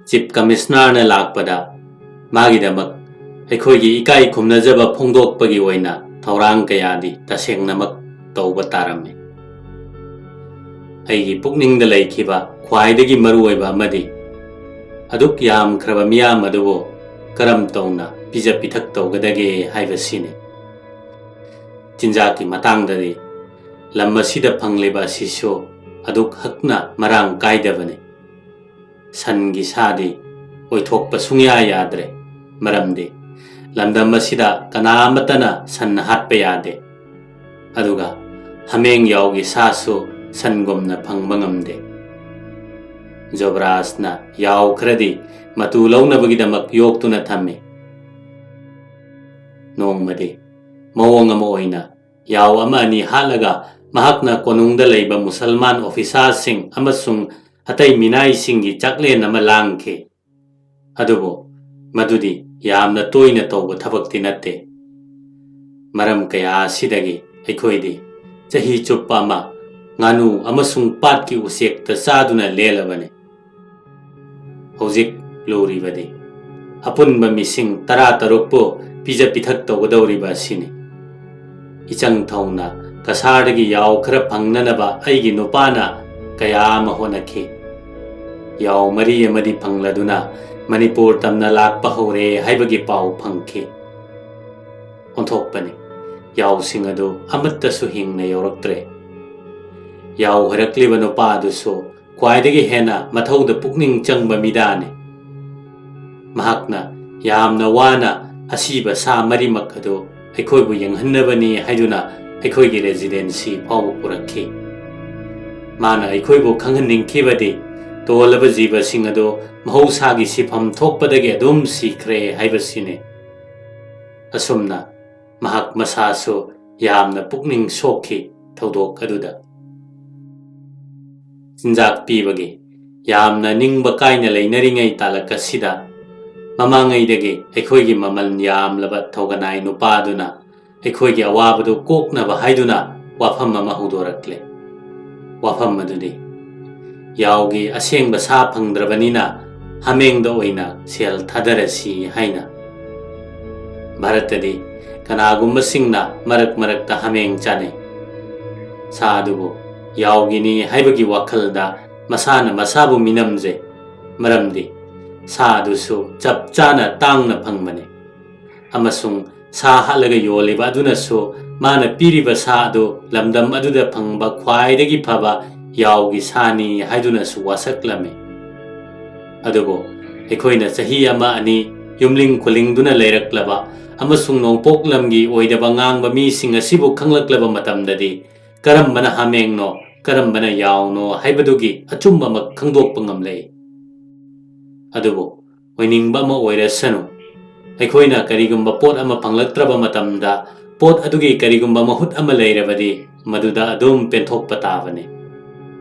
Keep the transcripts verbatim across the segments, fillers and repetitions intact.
Chief ꯀꯃꯤꯁꯅꯔꯅ ꯂꯥꯛꯄꯗ ꯃꯥꯒꯤꯗꯃꯛ ꯑꯩꯈꯣꯏꯒꯤ ꯏꯀꯥꯏ ꯈꯨꯝꯅꯖꯕ ꯐꯣꯡꯗꯣꯛꯄꯒꯤ ꯑꯣꯏꯅ ꯊꯧꯔꯥꯡ ꯀꯌꯥꯗꯤ ꯇꯁꯦꯡꯅꯃꯛ ꯇꯧꯕ ꯇꯥꯔꯝꯃꯤ꯫ ꯑꯩꯒꯤ ꯄꯨꯛꯅꯤꯡꯗ ꯂꯩꯈꯤꯕ ꯈ꯭ꯋꯥꯏꯗꯒꯤ ꯃꯔꯨꯑꯣꯏꯕ ꯑꯃꯗꯤ ꯑꯗꯨꯛ ꯌꯥꯝꯈ꯭ꯔꯕ ꯃꯤꯌꯥꯝ ꯑꯗꯨꯕꯨ ꯀꯔꯝ ꯇꯧꯅ ꯄꯤꯖ ꯄꯤꯊꯛ ꯇꯧꯒꯗꯒꯦ ꯍꯥꯏꯕꯁꯤꯅꯤ꯫ ꯆꯤꯟꯖꯥꯛꯀꯤ ꯃꯇꯥꯡꯗꯗꯤ ꯂꯝ ꯑꯁꯤꯗ ꯐꯪꯂꯤꯕ ꯑꯁꯤꯁꯨ ꯑꯗꯨꯛ ꯍꯛꯅ ꯃꯔꯥꯡ ꯀꯥꯏꯗꯕꯅꯤ꯫ ꯁꯟꯒꯤ ꯁꯥꯗꯤ ꯑꯣꯏꯊꯣꯛꯄ ꯁꯨꯡꯌꯥ ꯌꯥꯗ꯭ꯔꯦ, ꯃꯔꯝꯗꯤ ꯂꯝꯗꯝ ꯑꯁꯤꯗ ꯀꯅꯥ ꯑꯃꯠꯇꯅ ꯁꯟ ꯍꯥꯠꯄ ꯌꯥꯗꯦ꯫ ꯑꯗꯨꯒ ꯍꯥꯃꯦꯡ ꯌꯥꯎꯒꯤ ꯁꯥꯁꯨ ꯁꯟꯒꯨꯝꯅ ꯐꯪꯕ ꯉꯝꯗꯦ꯫ ꯖꯣꯕ꯭ꯔꯥꯖꯅ ꯌꯥꯎ ꯈꯔꯗꯤ ꯃꯇꯨ ꯂꯧꯅꯕꯒꯤꯗꯃꯛ ꯌꯣꯛꯇꯨꯅ ꯊꯝꯃꯤ꯫ ꯅꯣꯡꯃꯗꯤ ꯃꯑꯣꯡ ꯑꯃ ꯑꯣꯏꯅ ꯌꯥꯎ ꯑꯃ ꯑꯅꯤ ꯍꯥꯠꯂꯒ ꯃꯍꯥꯛꯅ ꯀꯣꯅꯨꯡꯗ ꯂꯩꯕ ꯃꯨꯁꯜꯃꯥꯟ ꯑꯣꯐꯤꯁꯥꯔꯁꯤꯡ ꯑꯃꯁꯨꯡ ꯑꯇꯩ ꯃꯤꯅꯥꯏꯁꯤꯡꯒꯤ ꯆꯥꯛꯂꯦꯟ ꯑꯃ ꯂꯥꯡꯈꯤ꯫ ꯑꯗꯨꯕꯨ ꯃꯗꯨꯗꯤ ꯌꯥꯝꯅ ꯇꯣꯏꯅ ꯇꯧꯕ ꯊꯕꯛꯇꯤ ꯅꯠꯇꯦ꯫ ꯃꯔꯝ ꯀꯌꯥ ꯑꯁꯤꯗꯒꯤ ꯑꯩꯈꯣꯏꯗꯤ ꯆꯍꯤ ꯆꯨꯞꯄ ꯑꯃ ꯉꯥꯅꯨ ꯑꯃꯁꯨꯡ ꯄꯥꯠꯀꯤ ꯎꯆꯦꯛꯇ ꯆꯥꯗꯨꯅ ꯂꯦꯜꯂꯕꯅꯤ꯫ ꯍꯧꯖꯤꯛ ꯂꯨꯔꯤꯕꯗꯤ ꯑꯄꯨꯟꯕ ꯃꯤꯁꯤꯡ ꯇꯔꯥ ꯇꯔꯨꯛꯄꯨ ꯄꯤꯖ ꯄꯤꯊꯛ ꯇꯧꯒꯗꯧꯔꯤꯕ ꯑꯁꯤꯅꯤ꯫ ꯏꯆꯪ ꯊꯧꯅ ꯀꯁꯥꯔꯗꯒꯤ ꯌꯥꯎ ꯈꯔ ꯐꯪꯅꯅꯕ ꯑꯩꯒꯤ ꯅꯨꯄꯥꯅ ꯀꯌꯥ ꯑꯃ ꯍꯣꯠꯅꯈꯤ꯫ ꯌꯥꯎ ꯃꯔꯤ ꯑꯃꯗꯤ ꯐꯪꯂꯗꯨꯅ ꯃꯅꯤꯄꯨꯔ ꯇꯝꯅ ꯂꯥꯛꯄ ꯍꯧꯔꯦ ꯍꯥꯏꯕꯒꯤ ꯄꯥꯎ ꯐꯪꯈꯤ꯫ ꯑꯣꯟꯊꯣꯛꯄꯅꯤ, ꯌꯥꯎꯁꯤꯡ ꯑꯗꯨ ꯑꯃꯠꯇꯁꯨ ꯍꯤꯡꯅ ꯌꯧꯔꯛꯇ꯭ꯔꯦ꯫ ꯌꯥꯎ ꯍꯥꯏꯔꯛꯂꯤꯕ ꯅꯨꯄꯥ ꯑꯗꯨꯁꯨ ꯈ꯭ꯋꯥꯏꯗꯒꯤ ꯍꯦꯟꯅ ꯃꯊꯧꯗ ꯄꯨꯛꯅꯤꯡ ꯆꯪꯕ ꯃꯤꯗꯥꯅꯤ꯫ ꯃꯍꯥꯛꯅ ꯌꯥꯝꯅ ꯋꯥꯅ ꯑꯁꯤꯕ ꯁꯥ ꯃꯔꯤꯃꯛ ꯑꯗꯨ ꯑꯩꯈꯣꯏꯕꯨ ꯌꯦꯡꯍꯟꯅꯕꯅꯤ ꯍꯥꯏꯗꯨꯅ ꯑꯩꯈꯣꯏꯒꯤ ꯔꯦꯁꯤꯗꯦꯟꯁꯤ ꯐꯥꯎꯕ ꯄꯨꯔꯛꯈꯤ꯫ ꯃꯥꯅ ꯑꯩꯈꯣꯏꯕꯨ ꯈꯪꯍꯟꯅꯤꯡꯈꯤꯕꯗꯤ ꯇꯣꯜꯂꯕ ꯖꯤꯕꯁꯤꯡ ꯑꯗꯨ ꯃꯍꯧꯁꯥꯒꯤ ꯁꯤꯐꯝ ꯊꯣꯛꯄꯗꯒꯤ ꯑꯗꯨꯝ ꯁꯤꯈ꯭ꯔꯦ ꯍꯥꯏꯕꯁꯤꯅꯤ꯫ ꯑꯁꯨꯝꯅ ꯃꯍꯥꯛ ꯃꯁꯥꯁꯨ ꯌꯥꯝꯅ ꯄꯨꯛꯅꯤꯡ ꯁꯣꯛꯈꯤ ꯊꯧꯗꯣꯛ ꯑꯗꯨꯗ꯫ ꯆꯤꯟꯖꯥꯛ ꯄꯤꯕꯒꯤ ꯌꯥꯝꯅ ꯅꯤꯡꯕ ꯀꯥꯏꯅ ꯂꯩꯅꯔꯤꯉꯩ ꯇꯥꯂꯛ ꯑꯁꯤꯗ ꯃꯃꯥꯡꯉꯩꯗꯒꯤ ꯑꯩꯈꯣꯏꯒꯤ ꯃꯃꯜ ꯌꯥꯝꯂꯕ ꯊꯧꯒꯅꯥꯏ ꯅꯨꯄꯥꯗꯨꯅ ꯑꯩꯈꯣꯏꯒꯤ ꯑꯋꯥꯕꯗꯨ ꯀꯣꯛꯅꯕ ꯍꯥꯏꯗꯨꯅ ꯋꯥꯐꯝ ꯑꯃ ꯍꯧꯗꯣꯔꯛꯂꯦ꯫ ꯋꯥꯐꯝ ꯑꯗꯨꯗꯤ ꯌꯥꯎꯒꯤ ꯑꯁꯦꯡꯕ ꯁꯥ ꯐꯪꯗ꯭ꯔꯕꯅꯤꯅ ꯍꯥꯃꯦꯡꯗ ꯑꯣꯏꯅ ꯁꯦꯜ ꯊꯥꯗꯔꯁꯤ ꯍꯥꯏꯅ꯫ ꯚꯥꯔꯠꯇꯗꯤ ꯀꯅꯥꯒꯨꯝꯕꯁꯤꯡꯅ ꯃꯔꯛ ꯃꯔꯛꯇ ꯍꯥꯃꯦꯡ ꯆꯥꯅꯩ꯫ ꯁꯥ ꯑꯗꯨꯕꯨ ꯌꯥꯎꯒꯤꯅꯤ ꯍꯥꯏꯕꯒꯤ ꯋꯥꯈꯜꯗ ꯃꯁꯥꯅ ꯃꯁꯥꯕꯨ ꯃꯤꯅꯝꯖꯩ꯫ ꯃꯔꯝꯗꯤ ꯁꯥ ꯑꯗꯨꯁꯨ ꯆꯞ ꯆꯥꯅ ꯇꯥꯡꯅ ꯐꯪꯕꯅꯤ꯫ ꯑꯃꯁꯨꯡ ꯁꯥ ꯍꯥꯠꯂꯒ ꯌꯣꯜꯂꯤꯕ ꯑꯗꯨꯅꯁꯨ ꯃꯥꯅ ꯄꯤꯔꯤꯕ ꯁꯥ ꯑꯗꯨ ꯂꯝꯗꯝ ꯑꯗꯨꯗ ꯐꯪꯕ ꯈ꯭ꯋꯥꯏꯗꯒꯤ ꯐꯕ ꯌꯥꯎꯒꯤ ꯁꯥꯅꯤ ꯍꯥꯏꯗꯨꯅꯁꯨ ꯋꯥꯁꯛꯂꯝꯃꯤ꯫ ꯑꯗꯨꯕꯨ ꯑꯩꯈꯣꯏꯅ ꯆꯍꯤ ꯑꯃ ꯑꯅꯤ ꯌꯨꯝꯂꯤꯡ ꯈꯨꯂꯤꯡꯗꯨꯅ ꯂꯩꯔꯛꯂꯕ ꯑꯃꯁꯨꯡ ꯅꯣꯡꯄꯣꯛ ꯂꯝꯒꯤ ꯑꯣꯏꯗꯕ ꯉꯥꯡꯕ ꯃꯤꯁꯤꯡ ꯑꯁꯤꯕꯨ ꯈꯪꯂꯛꯂꯕ ꯃꯇꯝꯗꯗꯤ ꯀꯔꯝꯕꯅ ꯍꯥꯃꯦꯡꯅꯣ, ꯀꯔꯝꯕꯅ ꯌꯥꯎꯅꯣ ꯍꯥꯏꯕꯗꯨꯒꯤ ꯑꯆꯨꯝꯕꯃꯛ ꯈꯪꯗꯣꯛꯄ ꯉꯝꯂꯛꯏ꯫ ꯑꯗꯨꯕꯨ ꯑꯣꯏꯅꯤꯡꯕ ꯑꯃ ꯑꯣꯏꯔꯁꯅꯨ, ꯑꯩꯈꯣꯏꯅ ꯀꯔꯤꯒꯨꯝꯕ ꯄꯣꯠ ꯑꯃ ꯐꯪꯂꯛꯇ꯭ꯔꯕ ꯃꯇꯝꯗ ꯄꯣꯠ ꯑꯗꯨꯒꯤ ꯀꯔꯤꯒꯨꯝꯕ ꯃꯍꯨꯠ ꯑꯃ ꯂꯩꯔꯕꯗꯤ ꯃꯗꯨꯗ ꯑꯗꯨꯝ ꯄꯦꯟꯊꯣꯛꯄ ꯇꯥꯕꯅꯤ꯫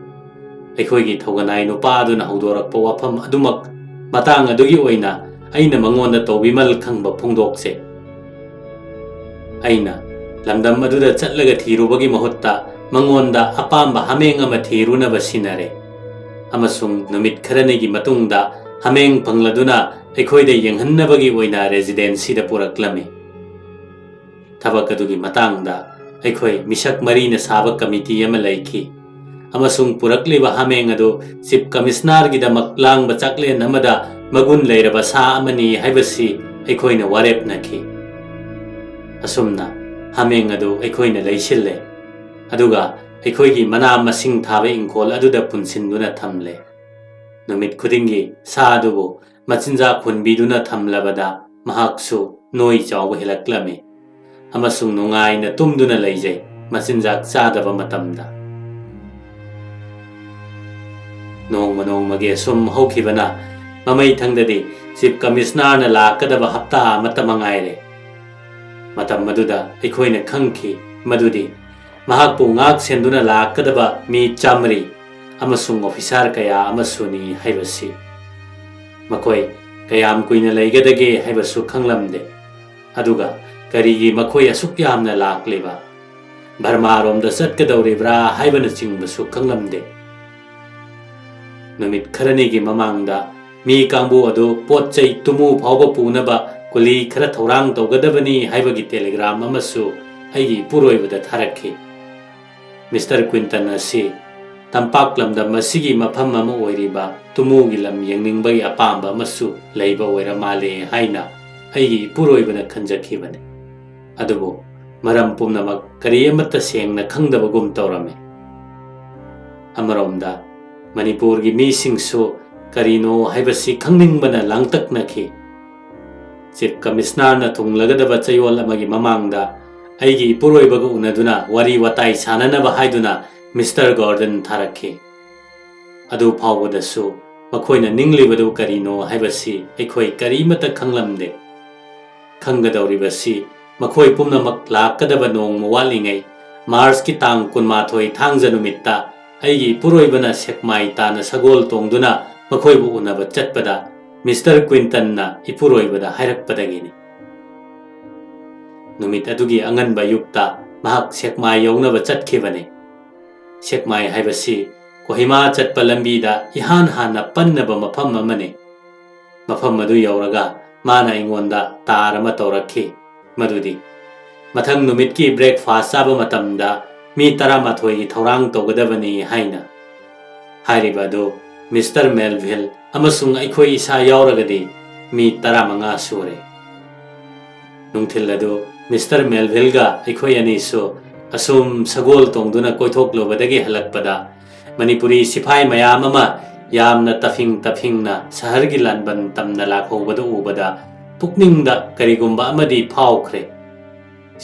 ꯑꯩꯈꯣꯏꯒꯤ ꯊꯧꯒꯅꯥꯏ ꯅꯨꯄꯥ ꯑꯗꯨꯅ ꯍꯧꯗꯣꯔꯛꯄ ꯋꯥꯐꯝ ꯑꯗꯨꯃꯛ, ꯃꯇꯥꯡ ꯑꯗꯨꯒꯤ ꯑꯣꯏꯅ ꯑꯩꯅ ꯃꯉꯣꯟꯗ ꯇꯧꯕꯤꯃꯜ ꯈꯪꯕ ꯐꯣꯡꯗꯣꯛꯆꯩ꯫ ꯑꯩꯅ ꯂꯝꯗꯝ ꯑꯗꯨꯗ ꯆꯠꯂꯒ ꯊꯤꯔꯨꯕꯒꯤ ꯃꯍꯨꯠꯇ ꯃꯉꯣꯟꯗ ꯑꯄꯥꯝꯕ ꯍꯥꯃꯦꯡ ꯑꯃ ꯊꯤꯔꯨꯅꯕ ꯁꯤꯟꯅꯔꯦ, ꯑꯃꯁꯨꯡ ꯅꯨꯃꯤꯠ ꯈꯔꯅꯤꯒꯤ ꯃꯇꯨꯡꯗ ꯍꯥꯃꯦꯡ ꯐꯪꯂꯗꯨꯅ ꯑꯩꯈꯣꯏꯗ ꯌꯦꯡꯍꯟꯅꯕꯒꯤ ꯑꯣꯏꯅ ꯔꯦꯁꯤꯗꯦꯟꯁꯤꯗ ꯄꯨꯔꯛꯂꯝꯃꯤ꯫ ꯊꯕꯛ ꯑꯗꯨꯒꯤ ꯃꯇꯥꯡꯗ ꯑꯩꯈꯣꯏ ꯃꯤꯁꯛ ꯃꯔꯤꯅ ꯁꯥꯕ ꯀꯃꯤꯇꯤ ꯑꯃ ꯂꯩꯈꯤ, ꯑꯃꯁꯨꯡ ꯄꯨꯔꯛꯂꯤꯕ ꯍꯥꯃꯦꯡ ꯑꯗꯨ ꯆꯤꯐ ꯀꯃꯤꯁꯅꯔꯒꯤꯗꯃꯛ ꯂꯥꯡꯕ ꯆꯥꯛꯂꯦꯟ ꯑꯃꯗ ꯃꯒꯨꯟ ꯂꯩꯔꯕ ꯁꯥ ꯑꯃꯅꯤ ꯍꯥꯏꯕꯁꯤ ꯑꯩꯈꯣꯏꯅ ꯋꯥꯔꯦꯞꯅꯈꯤ꯫ ꯑꯁꯨꯝꯅ ꯍꯥꯃꯦꯡ ꯑꯗꯨ ꯑꯩꯈꯣꯏꯅ ꯂꯩꯁꯤꯜꯂꯦ, ꯑꯗꯨꯒ ꯑꯩꯈꯣꯏꯒꯤ ꯃꯅꯥ ꯃꯁꯤꯡ ꯊꯥꯕ ꯏꯪꯈꯣꯜ ꯑꯗꯨꯗ ꯄꯨꯟꯁꯤꯟꯗꯨꯅ ꯊꯝꯂꯦ꯫ ꯅꯨꯃꯤꯠ ꯈꯨꯗꯤꯡꯒꯤ ꯁꯥ ꯑꯗꯨꯕꯨ ꯃꯆꯤꯟꯖꯥꯛ ꯍꯨꯟꯕꯤꯗꯨꯅ ꯊꯝꯂꯕꯗ ꯃꯍꯥꯛꯁꯨ ꯅꯣꯏ ꯆꯥꯎꯕ ꯍꯦꯜꯂꯛꯂꯝꯃꯤ, ꯑꯃꯁꯨꯡ ꯅꯨꯡꯉꯥꯏꯅ ꯇꯨꯝꯗꯨꯅ ꯂꯩꯖꯩ, ꯃꯆꯤꯟꯖꯥꯛ ꯆꯥꯗꯕ ꯃꯇꯝꯗ꯫ ꯅꯣꯡꯃ ꯅꯣꯡꯃꯒꯤ ꯑꯁꯨꯝ ꯍꯧꯈꯤꯕꯅ ꯃꯃꯩꯊꯪꯗꯗꯤ ꯆꯤꯐ ꯀꯃꯤꯁꯅꯔꯅ ꯂꯥꯛꯀꯗꯕ ꯍꯞꯇꯥ ꯑꯃꯠꯇ ꯃꯉꯥꯏꯔꯦ꯫ ꯃꯇꯝ ꯑꯗꯨꯗ ꯑꯩꯈꯣꯏꯅ ꯈꯪꯈꯤ ꯃꯗꯨꯗꯤ ꯃꯍꯥꯛꯄꯨ ꯉꯥꯛ ꯁꯦꯟꯗꯨꯅ ꯂꯥꯛꯀꯗꯕ ꯃꯤ ꯆꯥꯃꯔꯤ ꯑꯃꯁꯨꯡ ꯑꯣꯐꯤꯁꯥꯔ ꯀꯌꯥ ꯑꯃꯁꯨꯅꯤ ꯍꯥꯏꯕꯁꯤ꯫ ꯃꯈꯣꯏ ꯀꯌꯥꯝ ꯀꯨꯏꯅ ꯂꯩꯒꯗꯒꯦ ꯍꯥꯏꯕꯁꯨ ꯈꯪꯂꯝꯗꯦ, ꯑꯗꯨꯒ ꯀꯔꯤꯒꯤ ꯃꯈꯣꯏ ꯑꯁꯨꯛ ꯌꯥꯝꯅ ꯂꯥꯛꯂꯤꯕ, ꯕꯔꯃꯥꯔꯣꯝꯗ ꯆꯠꯀꯗꯧꯔꯤꯕ꯭ꯔꯥ ꯍꯥꯏꯕꯅꯆꯤꯡꯕꯁꯨ ꯈꯪꯂꯝꯗꯦ꯫ ꯅꯨꯃꯤꯠ ꯈꯔꯅꯤꯒꯤ ꯃꯃꯥꯡꯗ ꯃꯤ ꯀꯥꯡꯕꯨ ꯑꯗꯨ ꯄꯣꯠ ꯆꯩ ꯇꯨꯃꯨ ꯐꯥꯎꯕ ꯄꯨꯅꯕ ꯀꯨꯂꯤ ꯈꯔ ꯊꯧꯔꯥꯡ ꯇꯧꯒꯗꯕꯅꯤ ꯍꯥꯏꯕꯒꯤ ꯇꯦꯂꯤꯒ꯭ꯔꯥꯝ ꯑꯃꯁꯨ ꯑꯩꯒꯤ ꯏꯄꯨꯔꯣꯏꯕꯗ ꯊꯥꯔꯛꯈꯤ꯫ ꯃꯤꯁꯇꯔ ꯀ꯭ꯋꯤꯟꯇꯟ ꯑꯁꯤ ꯇꯝꯄꯥꯛ ꯂꯝꯗꯝ ꯑꯁꯤꯒꯤ ꯃꯐꯝ ꯑꯃ ꯑꯣꯏꯔꯤꯕ ꯇꯨꯃꯨꯒꯤ ꯂꯝ ꯌꯦꯡꯅꯤꯡꯕꯒꯤ ꯑꯄꯥꯝꯕ ꯑꯃꯁꯨ ꯂꯩꯕ ꯑꯣꯏꯔ ꯃꯥꯜꯂꯦ ꯍꯥꯏꯅ ꯑꯩꯒꯤ ꯏꯄꯨꯔꯣꯏꯕꯅ ꯈꯟꯖꯈꯤꯕꯅꯤ꯫ ꯑꯗꯨꯕꯨ ꯃꯔꯝ ꯄꯨꯝꯅꯃꯛ ꯀꯔꯤ ꯑꯃꯠꯇ ꯁꯦꯡꯅ ꯈꯪꯗꯕꯒꯨꯝ ꯇꯧꯔꯝꯃꯤ꯫ ꯑꯃꯔꯣꯝꯗ ꯃꯅꯤꯄꯨꯔꯒꯤ ꯃꯤꯁꯤꯡꯁꯨ ꯀꯔꯤꯅꯣ ꯍꯥꯏꯕꯁꯤ ꯈꯪꯅꯤꯡꯕꯅ ꯂꯥꯡꯇꯛꯅꯈꯤ꯫ ꯆꯤꯐ ꯀꯃꯤꯁꯅꯔꯅ ꯊꯨꯡꯂꯒꯗꯕ ꯆꯌꯣꯜ ꯑꯃꯒꯤ ꯃꯃꯥꯡꯗ ꯑꯩꯒꯤ ꯏꯄꯨꯔꯣꯏꯕꯒ ꯎꯅꯗꯨꯅ ꯋꯥꯔꯤ ꯋꯥꯇꯥꯏ ꯁꯥꯟꯅꯅꯕ ꯍꯥꯏꯗꯨꯅ ꯃꯤꯁꯇꯔ ꯒꯣꯔꯗꯟ ꯊꯥꯔꯛꯈꯤ꯫ ꯑꯗꯨ ꯐꯥꯎꯕꯗꯁꯨ ꯃꯈꯣꯏꯅ ꯅꯤꯡꯂꯤꯕꯗꯨ ꯀꯔꯤꯅꯣ ꯍꯥꯏꯕꯁꯤ ꯑꯩꯈꯣꯏ ꯀꯔꯤꯃꯠꯇ ꯈꯪꯂꯝꯗꯦ꯫ ꯈꯪꯒꯗꯧꯔꯤꯕꯁꯤ ꯃꯈꯣꯏ ꯄꯨꯝꯅꯃꯛ ꯂꯥꯛꯀꯗꯕ ꯅꯣꯡꯃ ꯋꯥꯠꯂꯤꯉꯩ ꯃꯥꯔꯆꯀꯤ ꯇꯥꯡ ꯀꯨꯟꯃꯥꯊꯣꯏ ꯊꯥꯡꯖ ꯅꯨꯃꯤꯠꯇ ꯑꯩꯒꯤ ꯏꯄꯨꯔꯣꯏꯕꯅ ꯁꯦꯛꯃꯥꯏ ꯇꯥꯟꯅ ꯁꯒꯣꯜ ꯇꯣꯡꯗꯨꯅ ꯃꯈꯣꯏꯕꯨ ꯎꯅꯕ ꯆꯠꯄꯗ ꯃꯤꯁꯇꯔ ꯀ꯭ꯋꯤꯟꯇꯟꯅ ꯏꯄꯨꯔꯣꯏꯕꯗ ꯍꯥꯏꯔꯛꯄꯗꯒꯤꯅꯤ꯫ ꯅꯨꯃꯤꯠ ꯑꯗꯨꯒꯤ ꯑꯉꯟꯕ ꯑꯌꯨꯛꯇ ꯃꯍꯥꯛ ꯁꯦꯛꯃꯥꯏ ꯌꯧꯅꯕ ꯆꯠꯈꯤꯕꯅꯤ꯫ ꯁꯦꯛꯃꯥꯏ ꯍꯥꯏꯕꯁꯤ ꯀꯣꯍꯤꯃꯥ ꯆꯠꯄ ꯂꯝꯕꯤꯗ ꯏꯍꯥꯟ ꯍꯥꯟꯅ ꯄꯟꯅꯕ ꯃꯐꯝ ꯑꯃꯅꯤ꯫ ꯃꯐꯝ ꯑꯗꯨ ꯌꯧꯔꯒ ꯃꯥꯅ ꯑꯩꯉꯣꯟꯗ ꯇꯥꯔ ꯑꯃ ꯇꯧꯔꯛꯈꯤ꯫ ꯃꯗꯨꯗꯤ ꯃꯊꯪ ꯅꯨꯃꯤꯠꯀꯤ ꯕ꯭ꯔꯦꯛꯐꯥꯁ ꯆꯥꯕ ꯃꯇꯝꯗ ꯃꯤ ꯇꯔꯥꯃꯥꯊꯣꯏꯒꯤ ꯊꯧꯔꯥꯡ ꯇꯧꯒꯗꯕꯅꯤ ꯍꯥꯏꯅ꯫ ꯍꯥꯏꯔꯤꯕ ꯑꯗꯨ ꯃꯤꯁꯇꯔ ꯃꯦꯜꯚꯤꯜ ꯑꯃꯁꯨꯡ ꯑꯩꯈꯣꯏ ꯏꯁꯥ ꯌꯥꯎꯔꯒꯗꯤ ꯃꯤ ꯇꯔꯥꯃꯉꯥ ꯁꯨꯔꯦ꯫ ꯅꯨꯡꯊꯤꯜ ꯑꯗꯨ ꯃꯤꯁꯇꯔ ꯃꯦꯜꯚꯤꯜꯒ ꯑꯩꯈꯣꯏ ꯑꯅꯤꯁꯨ ꯑꯁꯨꯝ ꯁꯒꯣꯜ ꯇꯣꯡꯗꯨꯅ ꯀꯣꯏꯊꯣꯛꯂꯨꯕꯗꯒꯤ ꯍꯜꯂꯛꯄꯗ ꯃꯅꯤꯄꯨꯔꯤ ꯁꯤꯐꯥꯏ ꯃꯌꯥꯝ ꯑꯃ ꯌꯥꯝꯅ ꯇꯐꯤꯡ ꯇꯐꯤꯡꯅ ꯁꯍꯔꯒꯤ ꯂꯥꯟꯕꯟ ꯇꯝꯅ ꯂꯥꯛꯍꯧꯕꯗꯨ ꯎꯕꯗ ꯄꯨꯛꯅꯤꯡꯗ ꯀꯔꯤꯒꯨꯝꯕ ꯑꯃꯗꯤ ꯐꯥꯎꯈ꯭ꯔꯦ꯫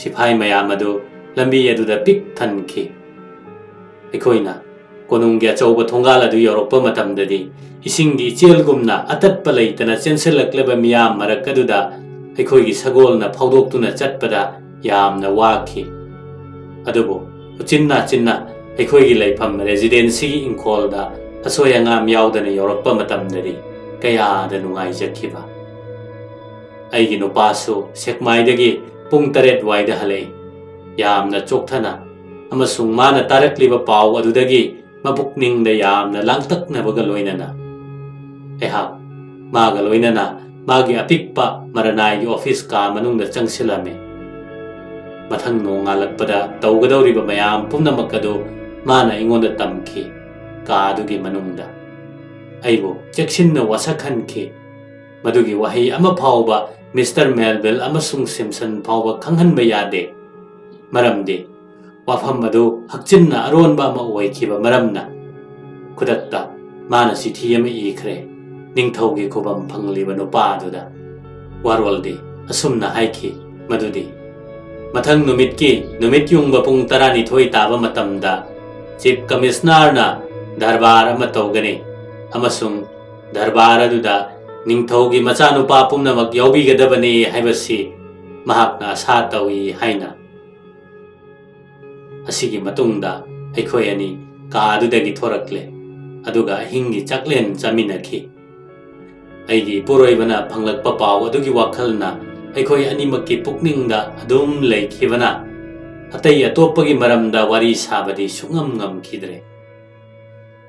ꯁꯤꯐꯥꯏ ꯃꯌꯥꯝ ꯑꯗꯨ ꯂꯝꯕꯤ ꯑꯗꯨꯗ ꯄꯤꯛ ꯊꯟꯈꯤ꯫ ꯑꯩꯈꯣꯏꯅ ꯀꯣꯅꯨꯡꯒꯤ ꯑꯆꯧꯕ ꯊꯣꯡꯒꯥꯜ ꯑꯗꯨ ꯌꯧꯔꯛꯄ ꯃꯇꯝꯗꯗꯤ ꯏꯁꯤꯡꯒꯤ ꯏꯆꯦꯜꯒꯨꯝꯅ ꯑꯇꯠꯄ ꯂꯩꯇꯅ ꯆꯦꯟꯁꯤꯜꯂꯛꯂꯕ ꯃꯤꯌꯥꯝ ꯃꯔꯛ ꯑꯗꯨꯗ ꯑꯩꯈꯣꯏꯒꯤ ꯁꯒꯣꯜꯅ ꯐꯥꯎꯗꯣꯛꯇꯨꯅ ꯆꯠꯄꯗ ꯌꯥꯝꯅ ꯋꯥꯈꯤ꯫ ꯑꯗꯨꯕꯨ ꯎꯆꯤꯟ ꯅꯥꯆꯤꯟꯅ ꯑꯩꯈꯣꯏꯒꯤ ꯂꯩꯐꯝ ꯔꯦꯁꯤꯗꯦꯟꯁꯤꯒꯤ ꯏꯪꯈꯣꯜꯗ ꯑꯁꯣꯏ ꯑꯉꯥꯝ ꯌꯥꯎꯗꯅ ꯌꯧꯔꯛꯄ ꯃꯇꯝꯗꯗꯤ ꯀꯌꯥꯗ ꯅꯨꯡꯉꯥꯏꯖꯈꯤꯕ꯫ ꯑꯩꯒꯤ ꯅꯨꯄꯥꯁꯨ ꯁꯦꯛꯃꯥꯏꯗꯒꯤ ꯄꯨꯡ ꯇꯔꯦꯠ ꯋꯥꯏꯗ ꯍꯜꯂꯛꯏ꯫ ꯌꯥꯝꯅ ꯆꯣꯛꯊꯅ ꯑꯃꯁꯨꯡ ꯃꯥꯅ ꯇꯥꯔꯛꯂꯤꯕ ꯄꯥꯎ ꯑꯗꯨꯗꯒꯤ ꯃꯕꯨꯛꯅꯤꯡꯗ ꯌꯥꯝꯅ ꯂꯥꯡꯇꯛꯅꯕꯒ ꯂꯣꯏꯅꯅ ꯑꯩꯍꯥꯛ ꯃꯥꯒ ꯂꯣꯏꯅꯅ ꯃꯥꯒꯤ ꯑꯄꯤꯛꯄ ꯃꯔꯅꯥꯏꯒꯤ ꯑꯣꯐꯤꯁ ꯀꯥ ꯃꯅꯨꯡꯗ ꯆꯪꯁꯤꯜꯂꯝꯃꯤ꯫ ꯃꯊꯪ ꯅꯣꯡꯉꯥꯜꯂꯛꯄꯗ ꯇꯧꯒꯗꯧꯔꯤꯕ ꯃꯌꯥꯝ ꯄꯨꯝꯅꯃꯛ ꯑꯗꯨ ꯃꯥꯅ ꯑꯩꯉꯣꯟꯗ ꯇꯝꯈꯤ꯫ ꯀꯥ ꯑꯗꯨꯒꯤ ꯃꯅꯨꯡꯗ ꯑꯩꯕꯨ ꯆꯦꯛꯁꯤꯟꯅ ꯋꯥꯁꯛꯍꯟꯈꯤ꯫ ꯃꯗꯨꯒꯤ ꯋꯥꯍꯩ ꯑꯃ ꯐꯥꯎꯕ ꯃꯤꯁꯇꯔ ꯃꯦꯜꯚꯤꯜ ꯑꯃꯁꯨꯡ ꯁꯤꯝꯁꯟ ꯐꯥꯎꯕ ꯈꯪꯍꯟꯕ ꯌꯥꯗꯦ, ꯃꯔꯝꯗꯤ ꯋꯥꯐꯝ ꯑꯗꯨ ꯍꯛꯆꯤꯟꯅ ꯑꯔꯣꯟꯕ ꯑꯃ ꯑꯣꯏꯈꯤꯕ ꯃꯔꯝꯅ꯫ ꯈꯨꯗꯛꯇ ꯃꯥꯅ ꯆꯤꯊꯤ ꯑꯃ ꯏꯈ꯭ꯔꯦ, ꯅꯤꯡꯊꯧꯒꯤ ꯈꯨꯕꯝ ꯐꯪꯂꯤꯕ ꯅꯨꯄꯥ ꯑꯗꯨꯗ꯫ ꯋꯥꯔꯣꯜꯗꯤ ꯑꯁꯨꯝꯅ ꯍꯥꯏꯈꯤ ꯃꯗꯨꯗꯤ, ꯃꯊꯪ ꯅꯨꯃꯤꯠꯀꯤ ꯅꯨꯃꯤꯠ ꯌꯨꯡꯕ ꯄꯨꯡ ꯇꯔꯥꯅꯤꯊꯣꯏ ꯇꯥꯕ ꯃꯇꯝꯗ ꯆꯤꯐ ꯀꯃꯤꯁꯅꯔꯅ ꯗꯔꯕꯥꯔ ꯑꯃ ꯇꯧꯒꯅꯤ ꯑꯃꯁꯨꯡ ꯗꯔꯕꯥꯔ ꯑꯗꯨꯗ ꯅꯤꯡꯊꯧꯒꯤ ꯃꯆꯥꯅꯨꯄꯥ ꯄꯨꯝꯅꯃꯛ ꯌꯥꯎꯕꯤꯒꯗꯕꯅꯤ ꯍꯥꯏꯕꯁꯤ ꯃꯍꯥꯛꯅ ꯑꯁꯥ ꯇꯧꯏ ꯍꯥꯏꯅ꯫ ꯑꯁꯤꯒꯤ ꯃꯇꯨꯡꯗ ꯑꯩꯈꯣꯏ ꯑꯅꯤ ꯀꯥ ꯑꯗꯨꯗꯒꯤ ꯊꯣꯔꯛꯂꯦ, ꯑꯗꯨꯒ ꯑꯍꯤꯡꯒꯤ ꯆꯥꯛꯂꯦꯟ ꯆꯥꯃꯤꯟꯅꯈꯤ꯫ ꯑꯩꯒꯤ ꯏꯄꯨꯔꯣꯏꯕꯅ ꯐꯪꯂꯛꯄ ꯄꯥꯎ ꯑꯗꯨꯒꯤ ꯋꯥꯈꯜꯅ ꯑꯩꯈꯣꯏ ꯑꯅꯤꯃꯛꯀꯤ ꯄꯨꯛꯅꯤꯡꯗ ꯑꯗꯨꯝ ꯂꯩꯈꯤꯕꯅ, ꯑꯇꯩ ꯑꯇꯣꯞꯄꯒꯤ ꯃꯔꯝꯗ ꯋꯥꯔꯤ ꯁꯥꯕꯗꯤ ꯁꯨꯡꯉꯝ ꯉꯝꯈꯤꯗ꯭ꯔꯦ꯫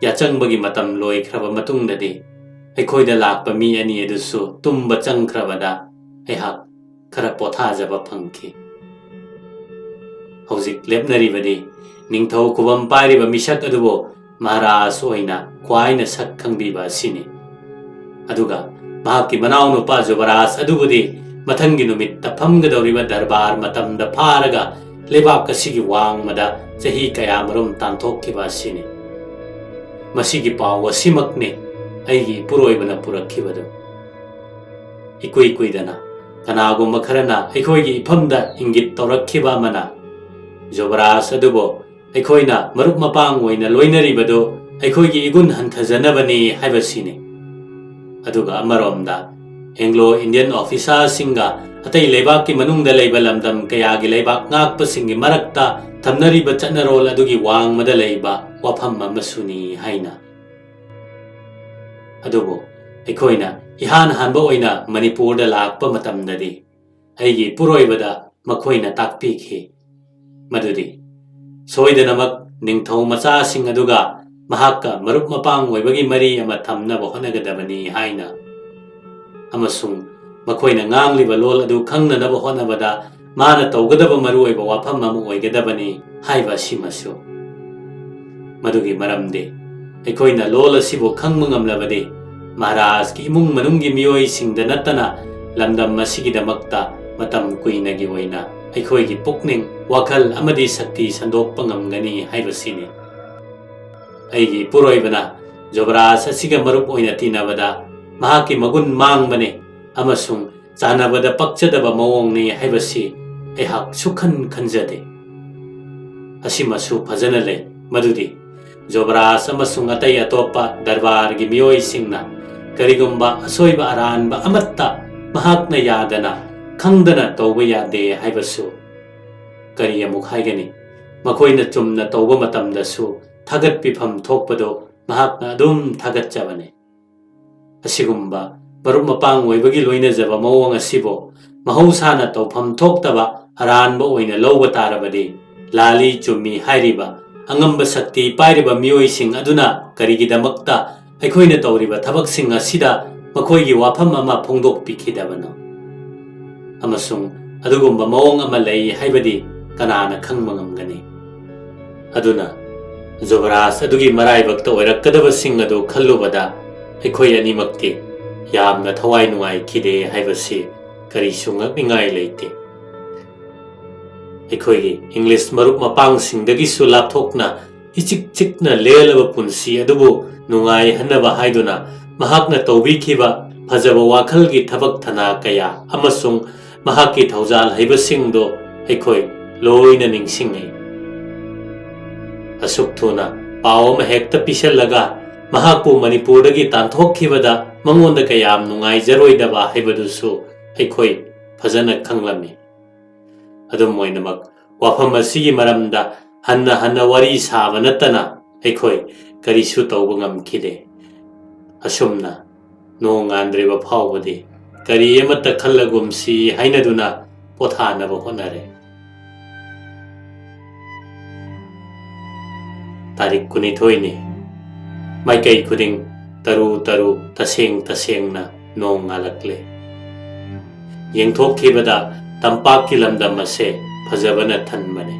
ꯌꯥꯆꯪꯕꯒꯤ ꯃꯇꯝ ꯂꯣꯏꯈ꯭ꯔꯕ ꯃꯇꯨꯡꯗꯗꯤ ꯑꯩꯈꯣꯏꯗ ꯂꯥꯛꯄ ꯃꯤ ꯑꯅꯤ ꯑꯗꯨꯁꯨ ꯇꯨꯝꯕ ꯆꯪꯈ꯭ꯔꯕꯗ ꯑꯩꯍꯥꯛ ꯈꯔ ꯄꯣꯊꯥꯖꯕ ꯐꯪꯈꯤ꯫ ꯍꯧꯖꯤꯛ ꯂꯦꯞꯅꯔꯤꯕꯗꯤ ꯅꯤꯡꯊꯧ ꯈꯨꯕꯝ ꯄꯥꯏꯔꯤꯕ ꯃꯤꯁꯛ ꯑꯗꯨꯕꯨ ꯃꯍꯥꯔꯥꯖ ꯑꯣꯏꯅ ꯈ꯭ꯋꯥꯏꯅ ꯁꯛ ꯈꯪꯕꯤꯕ ꯑꯁꯤꯅꯤ꯫ ꯑꯗꯨꯒ ꯃꯍꯥꯛꯀꯤ ꯃꯅꯥꯎꯅꯨꯄꯥ ꯖꯨꯕꯔꯥꯖ ꯑꯗꯨꯕꯨꯗꯤ ꯃꯊꯪꯒꯤ ꯅꯨꯃꯤꯠꯇ ꯐꯝꯒꯗꯧꯔꯤꯕ ꯗꯔꯕꯥꯔ ꯃꯇꯝꯗ ꯐꯥꯔꯒ ꯂꯩꯕꯥꯛ ꯑꯁꯤꯒꯤ ꯋꯥꯡꯃꯗ ꯆꯍꯤ ꯀꯌꯥꯃꯔꯨꯝ ꯇꯥꯟꯊꯣꯛꯈꯤꯕ ꯑꯁꯤꯅꯤ꯫ ꯃꯁꯤꯒꯤ ꯄꯥꯎ ꯑꯁꯤꯃꯛꯅꯤ ꯑꯩꯒꯤ ꯏꯄꯨꯔꯣꯏꯕꯅ ꯄꯨꯔꯛꯈꯤꯕꯗꯨ꯫ ꯏꯀꯨꯏ ꯀꯨꯏꯗꯅ ꯀꯅꯥꯒꯨꯝꯕ ꯈꯔꯅ ꯑꯩꯈꯣꯏꯒꯤ ꯏꯐꯝꯗ ꯏꯪꯒꯤꯠ ꯇꯧꯔꯛꯈꯤꯕ ꯑꯃꯅ, ꯖꯨꯕꯔꯥꯖ ꯑꯗꯨꯕꯨ ꯑꯩꯈꯣꯏꯅ ꯃꯔꯨꯞ ꯃꯄꯥꯡ ꯑꯣꯏꯅ ꯂꯣꯏꯅꯔꯤꯕꯗꯨ ꯑꯩꯈꯣꯏꯒꯤ ꯏꯒꯨꯟ ꯍꯟꯊꯖꯅꯕꯅꯤ ꯍꯥꯏꯕꯁꯤꯅꯤ꯫ ꯑꯗꯨꯒ ꯑꯃꯔꯣꯝꯗ ꯑꯦꯡꯒ꯭ꯂꯣ ꯏꯟꯗꯤꯌꯟ ꯑꯣꯐꯤꯁꯥꯔꯁꯤꯡꯒ ꯑꯇꯩ ꯂꯩꯕꯥꯛꯀꯤ ꯃꯅꯨꯡꯗ ꯂꯩꯕ ꯂꯝꯗꯝ ꯀꯌꯥꯒꯤ ꯂꯩꯕꯥꯛ ꯉꯥꯛꯄꯁꯤꯡꯒꯤ ꯃꯔꯛꯇ ꯊꯝꯅꯔꯤꯕ ꯆꯠꯅꯔꯣꯜ ꯑꯗꯨꯒꯤ ꯋꯥꯡꯃꯗ ꯂꯩꯕ ꯋꯥꯐꯝ ꯑꯃꯁꯨꯅꯤ ꯍꯥꯏꯅ꯫ ꯑꯗꯨꯕꯨ ꯑꯩꯈꯣꯏꯅ ꯏꯍꯥꯟ ꯍꯥꯟꯕ ꯑꯣꯏꯅ ꯃꯅꯤꯄꯨꯔꯗ ꯂꯥꯛꯄ ꯃꯇꯝꯗꯗꯤ ꯑꯩꯒꯤ ꯏꯄꯨꯔꯣꯏꯕꯗ ꯃꯈꯣꯏꯅ ꯇꯥꯛꯄꯤꯈꯤ ꯃꯗꯨꯗꯤ ꯁꯣꯏꯗꯅꯃꯛ ꯅꯤꯡꯊꯧ ꯃꯆꯥꯁꯤꯡ ꯑꯗꯨꯒ ꯃꯍꯥꯛꯀ ꯃꯔꯨꯞ ꯃꯄꯥꯡ ꯑꯣꯏꯕꯒꯤ ꯃꯔꯤ ꯑꯃ ꯊꯝꯅꯕ ꯍꯣꯠꯅꯒꯗꯕꯅꯤ ꯍꯥꯏꯅ꯫ ꯑꯃꯁꯨꯡ ꯃꯈꯣꯏꯅ ꯉꯥꯡꯂꯤꯕ ꯂꯣꯜ ꯑꯗꯨ ꯈꯪꯅꯅꯕ ꯍꯣꯠꯅꯕꯗ ꯃꯥꯅ ꯇꯧꯒꯗꯕ ꯃꯔꯨꯑꯣꯏꯕ ꯋꯥꯐꯝ ꯑꯃ ꯑꯣꯏꯒꯗꯕꯅꯤ ꯍꯥꯏꯕ ꯑꯁꯤꯃꯁꯨ꯫ ꯃꯗꯨꯒꯤ ꯃꯔꯝꯗꯤ, ꯑꯩꯈꯣꯏꯅ ꯂꯣꯜ ꯑꯁꯤꯕꯨ ꯈꯪꯕ ꯉꯝꯂꯕꯗꯤ, ꯃꯍꯥꯔꯥꯖꯀꯤ ꯏꯃꯨꯡ ꯃꯅꯨꯡꯒꯤ ꯃꯤꯑꯣꯏꯁꯤꯡꯗ ꯅꯠꯇꯅ ꯂꯝꯗꯝ ꯑꯁꯤꯒꯤꯗꯃꯛꯇ ꯃꯇꯝ ꯀꯨꯏꯅꯒꯤ ꯑꯣꯏꯅ ꯑꯩꯈꯣꯏꯒꯤ ꯄꯨꯛꯅꯤꯡ, ꯋꯥꯈꯜ ꯑꯃꯗꯤ ꯁꯛꯇꯤ ꯁꯟꯗꯣꯛꯄ ꯉꯝꯒꯅꯤ ꯍꯥꯏꯕꯁꯤꯅꯤ꯫ ꯑꯩꯒꯤ ꯏꯄꯨꯔꯣꯏꯕꯅ ꯖꯣꯕꯔꯥꯖ ꯑꯁꯤꯒ ꯃꯔꯨꯞ ꯑꯣꯏꯅ ꯇꯤꯟꯅꯕꯗ ꯃꯍꯥꯛꯀꯤ ꯃꯒꯨꯟ ꯃꯥꯡꯕꯅꯤ ꯑꯃꯁꯨꯡ ꯆꯥꯟꯅꯕꯗ ꯄꯛꯆꯗꯕ ꯃꯑꯣꯡꯅꯤ ꯍꯥꯏꯕꯁꯤ ꯑꯩꯍꯥꯛ ꯁꯨꯛꯈꯟ ꯈꯟꯖꯗꯦ꯫ ꯑꯁꯤꯃꯁꯨ ꯐꯖꯅ ꯂꯩ ꯃꯗꯨꯗꯤ, ꯖꯣꯕꯔꯥꯖ ꯑꯃꯁꯨꯡ ꯑꯇꯩ ꯑꯇꯣꯞꯄ ꯗꯔꯕꯥꯔꯒꯤ ꯃꯤꯑꯣꯏꯁꯤꯡꯅ ꯀꯔꯤꯒꯨꯝꯕ ꯑꯁꯣꯏꯕ ꯑꯔꯥꯟꯕ ꯑꯃꯠꯇ ꯃꯍꯥꯛꯅ ꯌꯥꯗꯅ ꯈꯪꯗꯅ ꯇꯧꯕ ꯌꯥꯗꯦ ꯍꯥꯏꯕꯁꯨ꯫ ꯀꯔꯤ ꯑꯃꯨꯛ ꯍꯥꯏꯒꯅꯤ? ꯃꯈꯣꯏꯅ ꯆꯨꯝꯅ ꯇꯧꯕ ꯃꯇꯝꯗꯁꯨ ꯊꯥꯒꯠꯄꯤꯐꯝ ꯊꯣꯛꯄꯗꯨ ꯃꯍꯥꯛꯅ ꯑꯗꯨꯝ ꯊꯥꯒꯠꯆꯕꯅꯤ꯫ ꯑꯁꯤꯒꯨꯝꯕ ꯃꯔꯨꯞ ꯃꯄꯥꯡ ꯑꯣꯏꯕꯒꯤ ꯂꯣꯏꯅꯖꯕ ꯃꯑꯣꯡ ꯑꯁꯤꯕꯨ ꯃꯍꯧꯁꯥꯅ ꯇꯧꯐꯝ ꯊꯣꯛꯇꯕ ꯑꯔꯥꯟꯕ ꯑꯣꯏꯅ ꯂꯧꯕ ꯇꯥꯔꯕꯗꯤ, ꯂꯥꯜꯂꯤ ꯆꯨꯝꯃꯤ ꯍꯥꯏꯔꯤꯕ ꯑꯉꯝꯕ ꯁꯛꯇꯤ ꯄꯥꯏꯔꯤꯕ ꯃꯤꯑꯣꯏꯁꯤꯡ ꯑꯗꯨꯅ ꯀꯔꯤꯒꯤꯗꯃꯛꯇ ꯑꯩꯈꯣꯏꯅ ꯇꯧꯔꯤꯕ ꯊꯕꯛꯁꯤꯡ ꯑꯁꯤꯗ ꯃꯈꯣꯏꯒꯤ ꯋꯥꯐꯝ ꯑꯃ ꯐꯣꯡꯗꯣꯛꯄꯤꯈꯤꯗꯕꯅꯣ? ꯑꯃꯁꯨꯡ ꯑꯗꯨꯒꯨꯝꯕ ꯃꯑꯣꯡ ꯑꯃ ꯂꯩ ꯍꯥꯏꯕꯗꯤ ꯀꯅꯥꯅ ꯈꯪꯕ ꯉꯝꯒꯅꯤ? ꯑꯗꯨꯅ ꯖꯨꯕꯔꯥꯖ ꯑꯗꯨꯒꯤ ꯃꯔꯥꯏꯕꯛꯇ ꯑꯣꯏꯔꯛꯀꯗꯕꯁꯤꯡ ꯑꯗꯨ ꯈꯜꯂꯨꯕꯗ ꯑꯩꯈꯣꯏ ꯑꯅꯤꯃꯛꯇꯤ ꯌꯥꯝꯅ ꯊꯋꯥꯏ ꯅꯨꯡꯉꯥꯏꯈꯤꯗꯦ ꯍꯥꯏꯕꯁꯤ ꯀꯔꯤꯁꯨ ꯉꯛꯅꯤꯡꯉꯥꯏ ꯂꯩꯇꯦ꯫ ꯑꯩꯈꯣꯏꯒꯤ ꯏꯪꯂꯤꯁ ꯃꯔꯨꯞ ꯃꯄꯥꯡꯁꯤꯡꯗꯒꯤꯁꯨ ꯂꯥꯞꯊꯣꯛꯅ ꯏꯆꯤꯛ ꯆꯤꯛꯅ ꯂꯦꯜꯂꯕ ꯄꯨꯟꯁꯤ ꯑꯗꯨꯕꯨ ꯅꯨꯡꯉꯥꯏꯍꯟꯅꯕ ꯍꯥꯏꯗꯨꯅ ꯃꯍꯥꯛꯅ ꯇꯧꯕꯤꯈꯤꯕ ꯐꯖꯕ ꯋꯥꯈꯜꯒꯤ ꯊꯕꯛ ꯊꯅꯥ ꯀꯌꯥ ꯑꯃꯁꯨꯡ ꯃꯍꯥꯛꯀꯤ ꯊꯧꯖꯥꯜ ꯍꯩꯕꯁꯤꯡꯗꯣ ꯑꯩꯈꯣꯏ ꯂꯣꯏꯅ ꯅꯤꯡꯁꯤꯡꯉꯤ꯫ ꯑꯁꯨꯛ ꯊꯨꯅ ꯄꯥꯎ ꯑꯃ ꯍꯦꯛꯇ ꯄꯤꯁꯜꯂꯒ ꯃꯍꯥꯛꯄꯨ ꯃꯅꯤꯄꯨꯔꯗꯒꯤ ꯇꯥꯟꯊꯣꯛꯈꯤꯕꯗ ꯃꯉꯣꯟꯗ ꯀꯌꯥꯝ ꯅꯨꯡꯉꯥꯏꯖꯔꯣꯏꯗꯕ ꯍꯥꯏꯕꯗꯨꯁꯨ ꯑꯩꯈꯣꯏ ꯐꯖꯅ ꯈꯪꯂꯝꯃꯤ꯫ ꯑꯗꯨꯝ ꯑꯣꯏꯅꯃꯛ, ꯋꯥꯐꯝ ꯑꯁꯤꯒꯤ ꯃꯔꯝꯗ ꯍꯟꯅ ꯍꯟꯅ ꯋꯥꯔꯤ ꯁꯥꯕ ꯅꯠꯇꯅ ꯑꯩꯈꯣꯏ ꯀꯔꯤꯁꯨ ꯇꯧꯕ ꯉꯝꯈꯤꯗꯦ꯫ ꯑꯁꯨꯝꯅ ꯅꯣꯡꯉꯥꯟꯗ꯭ꯔꯤꯕ ꯐꯥꯎꯕꯗꯤ ꯀꯔꯤ ꯑꯃꯠꯇ ꯈꯜꯂꯒꯨꯝꯁꯤ ꯍꯥꯏꯅꯗꯨꯅ ꯄꯣꯊꯥꯅꯕ ꯍꯣꯠꯅꯔꯦ꯫ ꯇꯥꯔꯤꯛ ꯀꯨꯟꯅꯤꯊꯣꯏꯅꯤ꯫ ꯃꯥꯏꯀꯩ ꯈꯨꯗꯤꯡ ꯇꯔꯨ ꯇꯔꯨ, ꯇꯁꯦꯡ ꯇꯁꯦꯡꯅ ꯅꯣꯡ ꯉꯥꯜꯂꯛꯂꯦ꯫ ꯌꯦꯡꯊꯣꯛꯈꯤꯕꯗ ꯇꯝꯄꯥꯛꯀꯤ ꯂꯝꯗꯝ ꯑꯁꯦ ꯐꯖꯕꯅ ꯊꯟꯕꯅꯤ꯫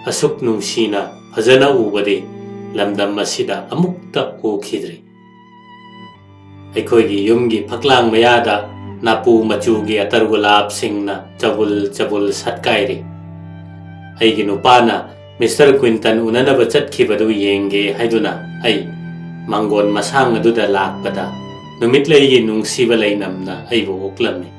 ꯑꯁꯨꯛ ꯅꯨꯡꯁꯤꯅ ꯐꯖꯅ ꯎꯕꯗꯤ ꯂꯝꯗꯝ ꯑꯁꯤꯗ ꯑꯃꯨꯛꯇ ꯎꯈꯤꯗ꯭ꯔꯤ꯫ ꯑꯩꯈꯣꯏꯒꯤ ꯌꯨꯝꯒꯤ ꯐꯛꯂꯥꯡ ꯃꯌꯥꯗ ꯅꯥꯄꯨ ꯃꯆꯨꯒꯤ ꯑꯇꯔꯒꯨꯂꯥꯞꯁꯤꯡꯅ ꯆꯕꯨꯜ ꯆꯕꯨꯜ ꯁꯠꯀꯥꯏꯔꯤ꯫ ꯑꯩꯒꯤ ꯅꯨꯄꯥꯅ ꯃꯤꯁꯇꯔ ꯀ꯭ꯋꯤꯟꯇꯟ ꯎꯅꯅꯕ ꯆꯠꯈꯤꯕꯗꯨ ꯌꯦꯡꯒꯦ ꯍꯥꯏꯗꯨꯅ ꯑꯩ ꯃꯥꯡꯒꯣꯟ ꯃꯁꯥꯡ ꯑꯗꯨꯗ ꯂꯥꯛꯄꯗ ꯅꯨꯃꯤꯠꯂꯩꯒꯤ ꯅꯨꯡꯁꯤꯕ ꯂꯩꯅꯝꯅ ꯑꯩꯕꯨ ꯑꯣꯛꯂꯝꯃꯤ꯫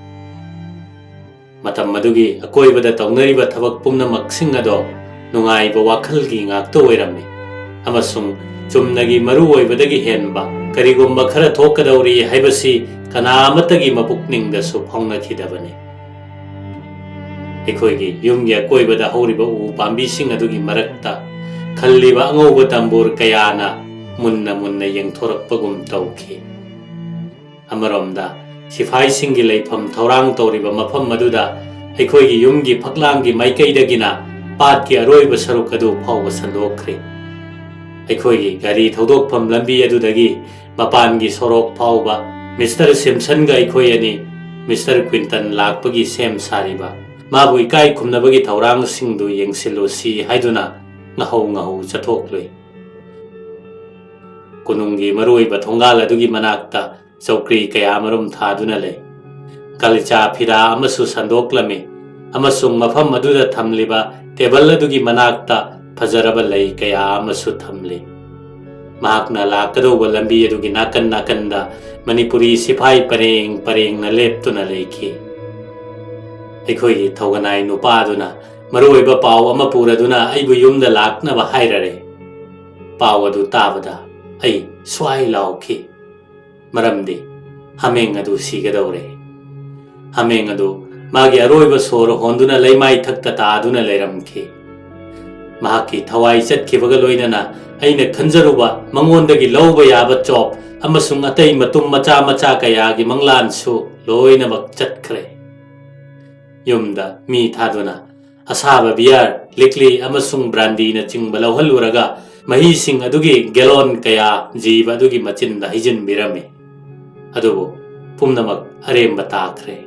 ꯃꯇꯝ ꯑꯗꯨꯒꯤ ꯑꯀꯣꯏꯕꯗ ꯇꯧꯅꯔꯤꯕ ꯊꯕꯛ ꯄꯨꯝꯅꯃꯛꯁꯤꯡ ꯑꯗꯣ ꯅꯨꯡꯉꯥꯏꯕ ꯋꯥꯈꯜꯒꯤ ꯉꯥꯛꯇ ꯑꯣꯏꯔꯝꯃꯤ꯫ ꯑꯃꯁꯨꯡ ꯆꯨꯝꯅꯒꯤ ꯃꯔꯨ ꯑꯣꯏꯕꯗꯒꯤ ꯍꯦꯟꯕ ꯀꯔꯤꯒꯨꯝꯕ ꯈꯔ ꯊꯣꯛꯀꯗꯧꯔꯤ ꯍꯥꯏꯕꯁꯤ ꯀꯅꯥ ꯑꯃꯠꯇꯒꯤ ꯃꯄꯨꯛꯅꯤꯡꯗꯁꯨ ꯐꯥꯎꯅꯈꯤꯗꯕꯅꯤ꯫ ꯑꯩꯈꯣꯏꯒꯤ ꯌꯨꯝꯒꯤ ꯑꯀꯣꯏꯕꯗ ꯍꯧꯔꯤꯕ ꯎ ꯄꯥꯝꯕꯤꯁꯤꯡ ꯑꯗꯨꯒꯤ ꯃꯔꯛꯇ ꯈꯜꯂꯤꯕ ꯑꯉꯧꯕ ꯇꯝꯕꯨꯔ ꯀꯌꯥꯅ ꯃꯨꯟꯅ ꯃꯨꯟꯅ ꯌꯦꯡꯊꯣꯔꯛꯄꯒꯨꯝ ꯇꯧꯈꯤ꯫ ꯑꯃꯔꯣꯝꯗ ꯁꯤꯐꯥꯏꯁꯤꯡꯒꯤ ꯂꯩꯐꯝ ꯊꯧꯔꯥꯡ ꯇꯧꯔꯤꯕ ꯃꯐꯝ ꯑꯗꯨꯗ ꯑꯩꯈꯣꯏꯒꯤ ꯌꯨꯝꯒꯤ ꯐꯛꯂꯥꯡꯒꯤ ꯃꯥꯏꯀꯩꯗꯒꯤꯅ ꯄꯥꯠꯀꯤ ꯑꯔꯣꯏꯕ ꯁꯔꯨꯛ ꯑꯗꯨ ꯐꯥꯎꯕ ꯁꯟꯗꯣꯛꯈ꯭ꯔꯦ꯫ ꯑꯩꯈꯣꯏꯒꯤ ꯒꯥꯔꯤ ꯊꯧꯗꯣꯛꯐꯝ ꯂꯝꯕꯤ ꯑꯗꯨꯗꯒꯤ ꯃꯄꯥꯟꯒꯤ ꯁꯣꯔꯣꯛ ꯐꯥꯎꯕ ꯃꯤꯁꯇꯔ ꯁꯤꯝꯁꯟꯒ ꯑꯩꯈꯣꯏ ꯑꯅꯤ ꯃꯤꯁꯇꯔ ꯀ꯭ꯋꯤꯟꯇꯟ ꯂꯥꯛꯄꯒꯤ ꯁꯦꯝ ꯁꯥꯔꯤꯕ, ꯃꯥꯕꯨ ꯏꯀꯥꯏ ꯈꯨꯝꯅꯕꯒꯤ ꯊꯧꯔꯥꯡꯁꯤꯡꯗꯨ ꯌꯦꯡꯁꯤꯜꯂꯨꯁꯤ ꯍꯥꯏꯗꯨꯅ ꯉꯥꯍꯧ ꯉꯥꯍꯧ ꯆꯠꯊꯣꯛꯂꯨꯏ꯫ ꯀꯣꯅꯨꯡꯒꯤ ꯃꯔꯨꯑꯣꯏꯕ ꯊꯣꯡꯒꯥꯜ ꯑꯗꯨꯒꯤ ꯃꯅꯥꯛꯇ ꯆꯧꯀ꯭ꯔꯤ ꯀꯌꯥ ꯑꯃꯔꯣꯝ ꯊꯥꯗꯨꯅ ꯂꯩ꯫ ꯒꯥꯂꯤꯆꯥ ꯐꯤꯗꯥ ꯑꯃꯁꯨ ꯁꯟꯗꯣꯛꯂꯝꯃꯤ ꯑꯃꯁꯨꯡ ꯃꯐꯝ ꯑꯗꯨꯗ ꯊꯝꯂꯤꯕ ꯇꯦꯕꯜ ꯑꯗꯨꯒꯤ ꯃꯅꯥꯛꯇ ꯐꯖꯔꯕ ꯂꯩ ꯀꯌꯥ ꯑꯃꯁꯨ ꯊꯝꯂꯤ꯫ ꯃꯍꯥꯛꯅ ꯂꯥꯛꯀꯗꯧꯕ ꯂꯝꯕꯤ ꯑꯗꯨꯒꯤ ꯅꯥꯀꯟ ꯅꯥꯀꯟꯗ ꯃꯅꯤꯄꯨꯔꯤ ꯁꯤꯐꯥꯏ ꯄꯔꯦꯡ ꯄꯔꯦꯡꯅ ꯂꯦꯞꯇꯨꯅ ꯂꯩꯈꯤ꯫ ꯑꯩꯈꯣꯏꯒꯤ ꯊꯧꯒꯅꯥꯏ ꯅꯨꯄꯥꯗꯨꯅ ꯃꯔꯨꯑꯣꯏꯕ ꯄꯥꯎ ꯑꯃ ꯄꯨꯔꯗꯨꯅ ꯑꯩꯕꯨ ꯌꯨꯝꯗ ꯂꯥꯛꯅꯕ ꯍꯥꯏꯔꯔꯦ꯫ ꯄꯥꯎ ꯑꯗꯨ ꯇꯥꯕꯗ ꯑꯩ ꯁ꯭ꯋꯥꯏ ꯂꯥꯎꯈꯤ꯫ ꯃꯔꯝꯗꯤ ꯍꯥꯃꯦꯡ ꯑꯗꯨ ꯁꯤꯒꯗꯧꯔꯦ꯫ ꯍꯥꯃꯦꯡ ꯑꯗꯨ ꯃꯥꯒꯤ ꯑꯔꯣꯏꯕ ꯁꯣꯔ ꯍꯣꯟꯗꯨꯅ ꯂꯩꯃꯥꯏ ꯊꯛꯇ ꯇꯥꯗꯨꯅ ꯂꯩꯔꯝꯈꯤ꯫ ꯃꯍꯥꯛꯀꯤ ꯊꯋꯥꯏ ꯆꯠꯈꯤꯕꯒ ꯂꯣꯏꯅꯅ ꯑꯩꯅ ꯈꯟꯖꯔꯨꯕ ꯃꯉꯣꯟꯗꯒꯤ ꯂꯧꯕ ꯌꯥꯕ ꯆꯣꯞ ꯑꯃꯁꯨꯡ ꯑꯇꯩ ꯃꯇꯨꯝ ꯃꯆꯥ ꯃꯆꯥ ꯀꯌꯥꯒꯤ ꯃꯪꯂꯥꯟꯁꯨ ꯂꯣꯏꯅꯃꯛ ꯆꯠꯈ꯭ꯔꯦ꯫ ꯌꯨꯝꯗ ꯃꯤ ꯊꯥꯗꯨꯅ ꯑꯁꯥꯕ ꯕꯤꯌꯥꯔ, ꯂꯤꯛꯂꯤ ꯑꯃꯁꯨꯡ ꯕ꯭ꯔꯥꯟꯗꯤꯅꯆꯤꯡꯕ ꯂꯧꯍꯜꯂꯨꯔꯒ ꯃꯍꯤꯁꯤꯡ ꯑꯗꯨꯒꯤ ꯒꯦꯂꯣꯟ ꯀꯌꯥ ꯖꯤꯕ ꯑꯗꯨꯒꯤ ꯃꯆꯤꯟꯗ ꯍꯩꯖꯤꯟꯕꯤꯔꯝꯃꯤ꯫ ꯑꯗꯨꯕꯨ ꯄꯨꯝꯅꯃꯛ ꯑꯔꯦꯝꯕ ꯇꯥꯈ꯭ꯔꯦ꯫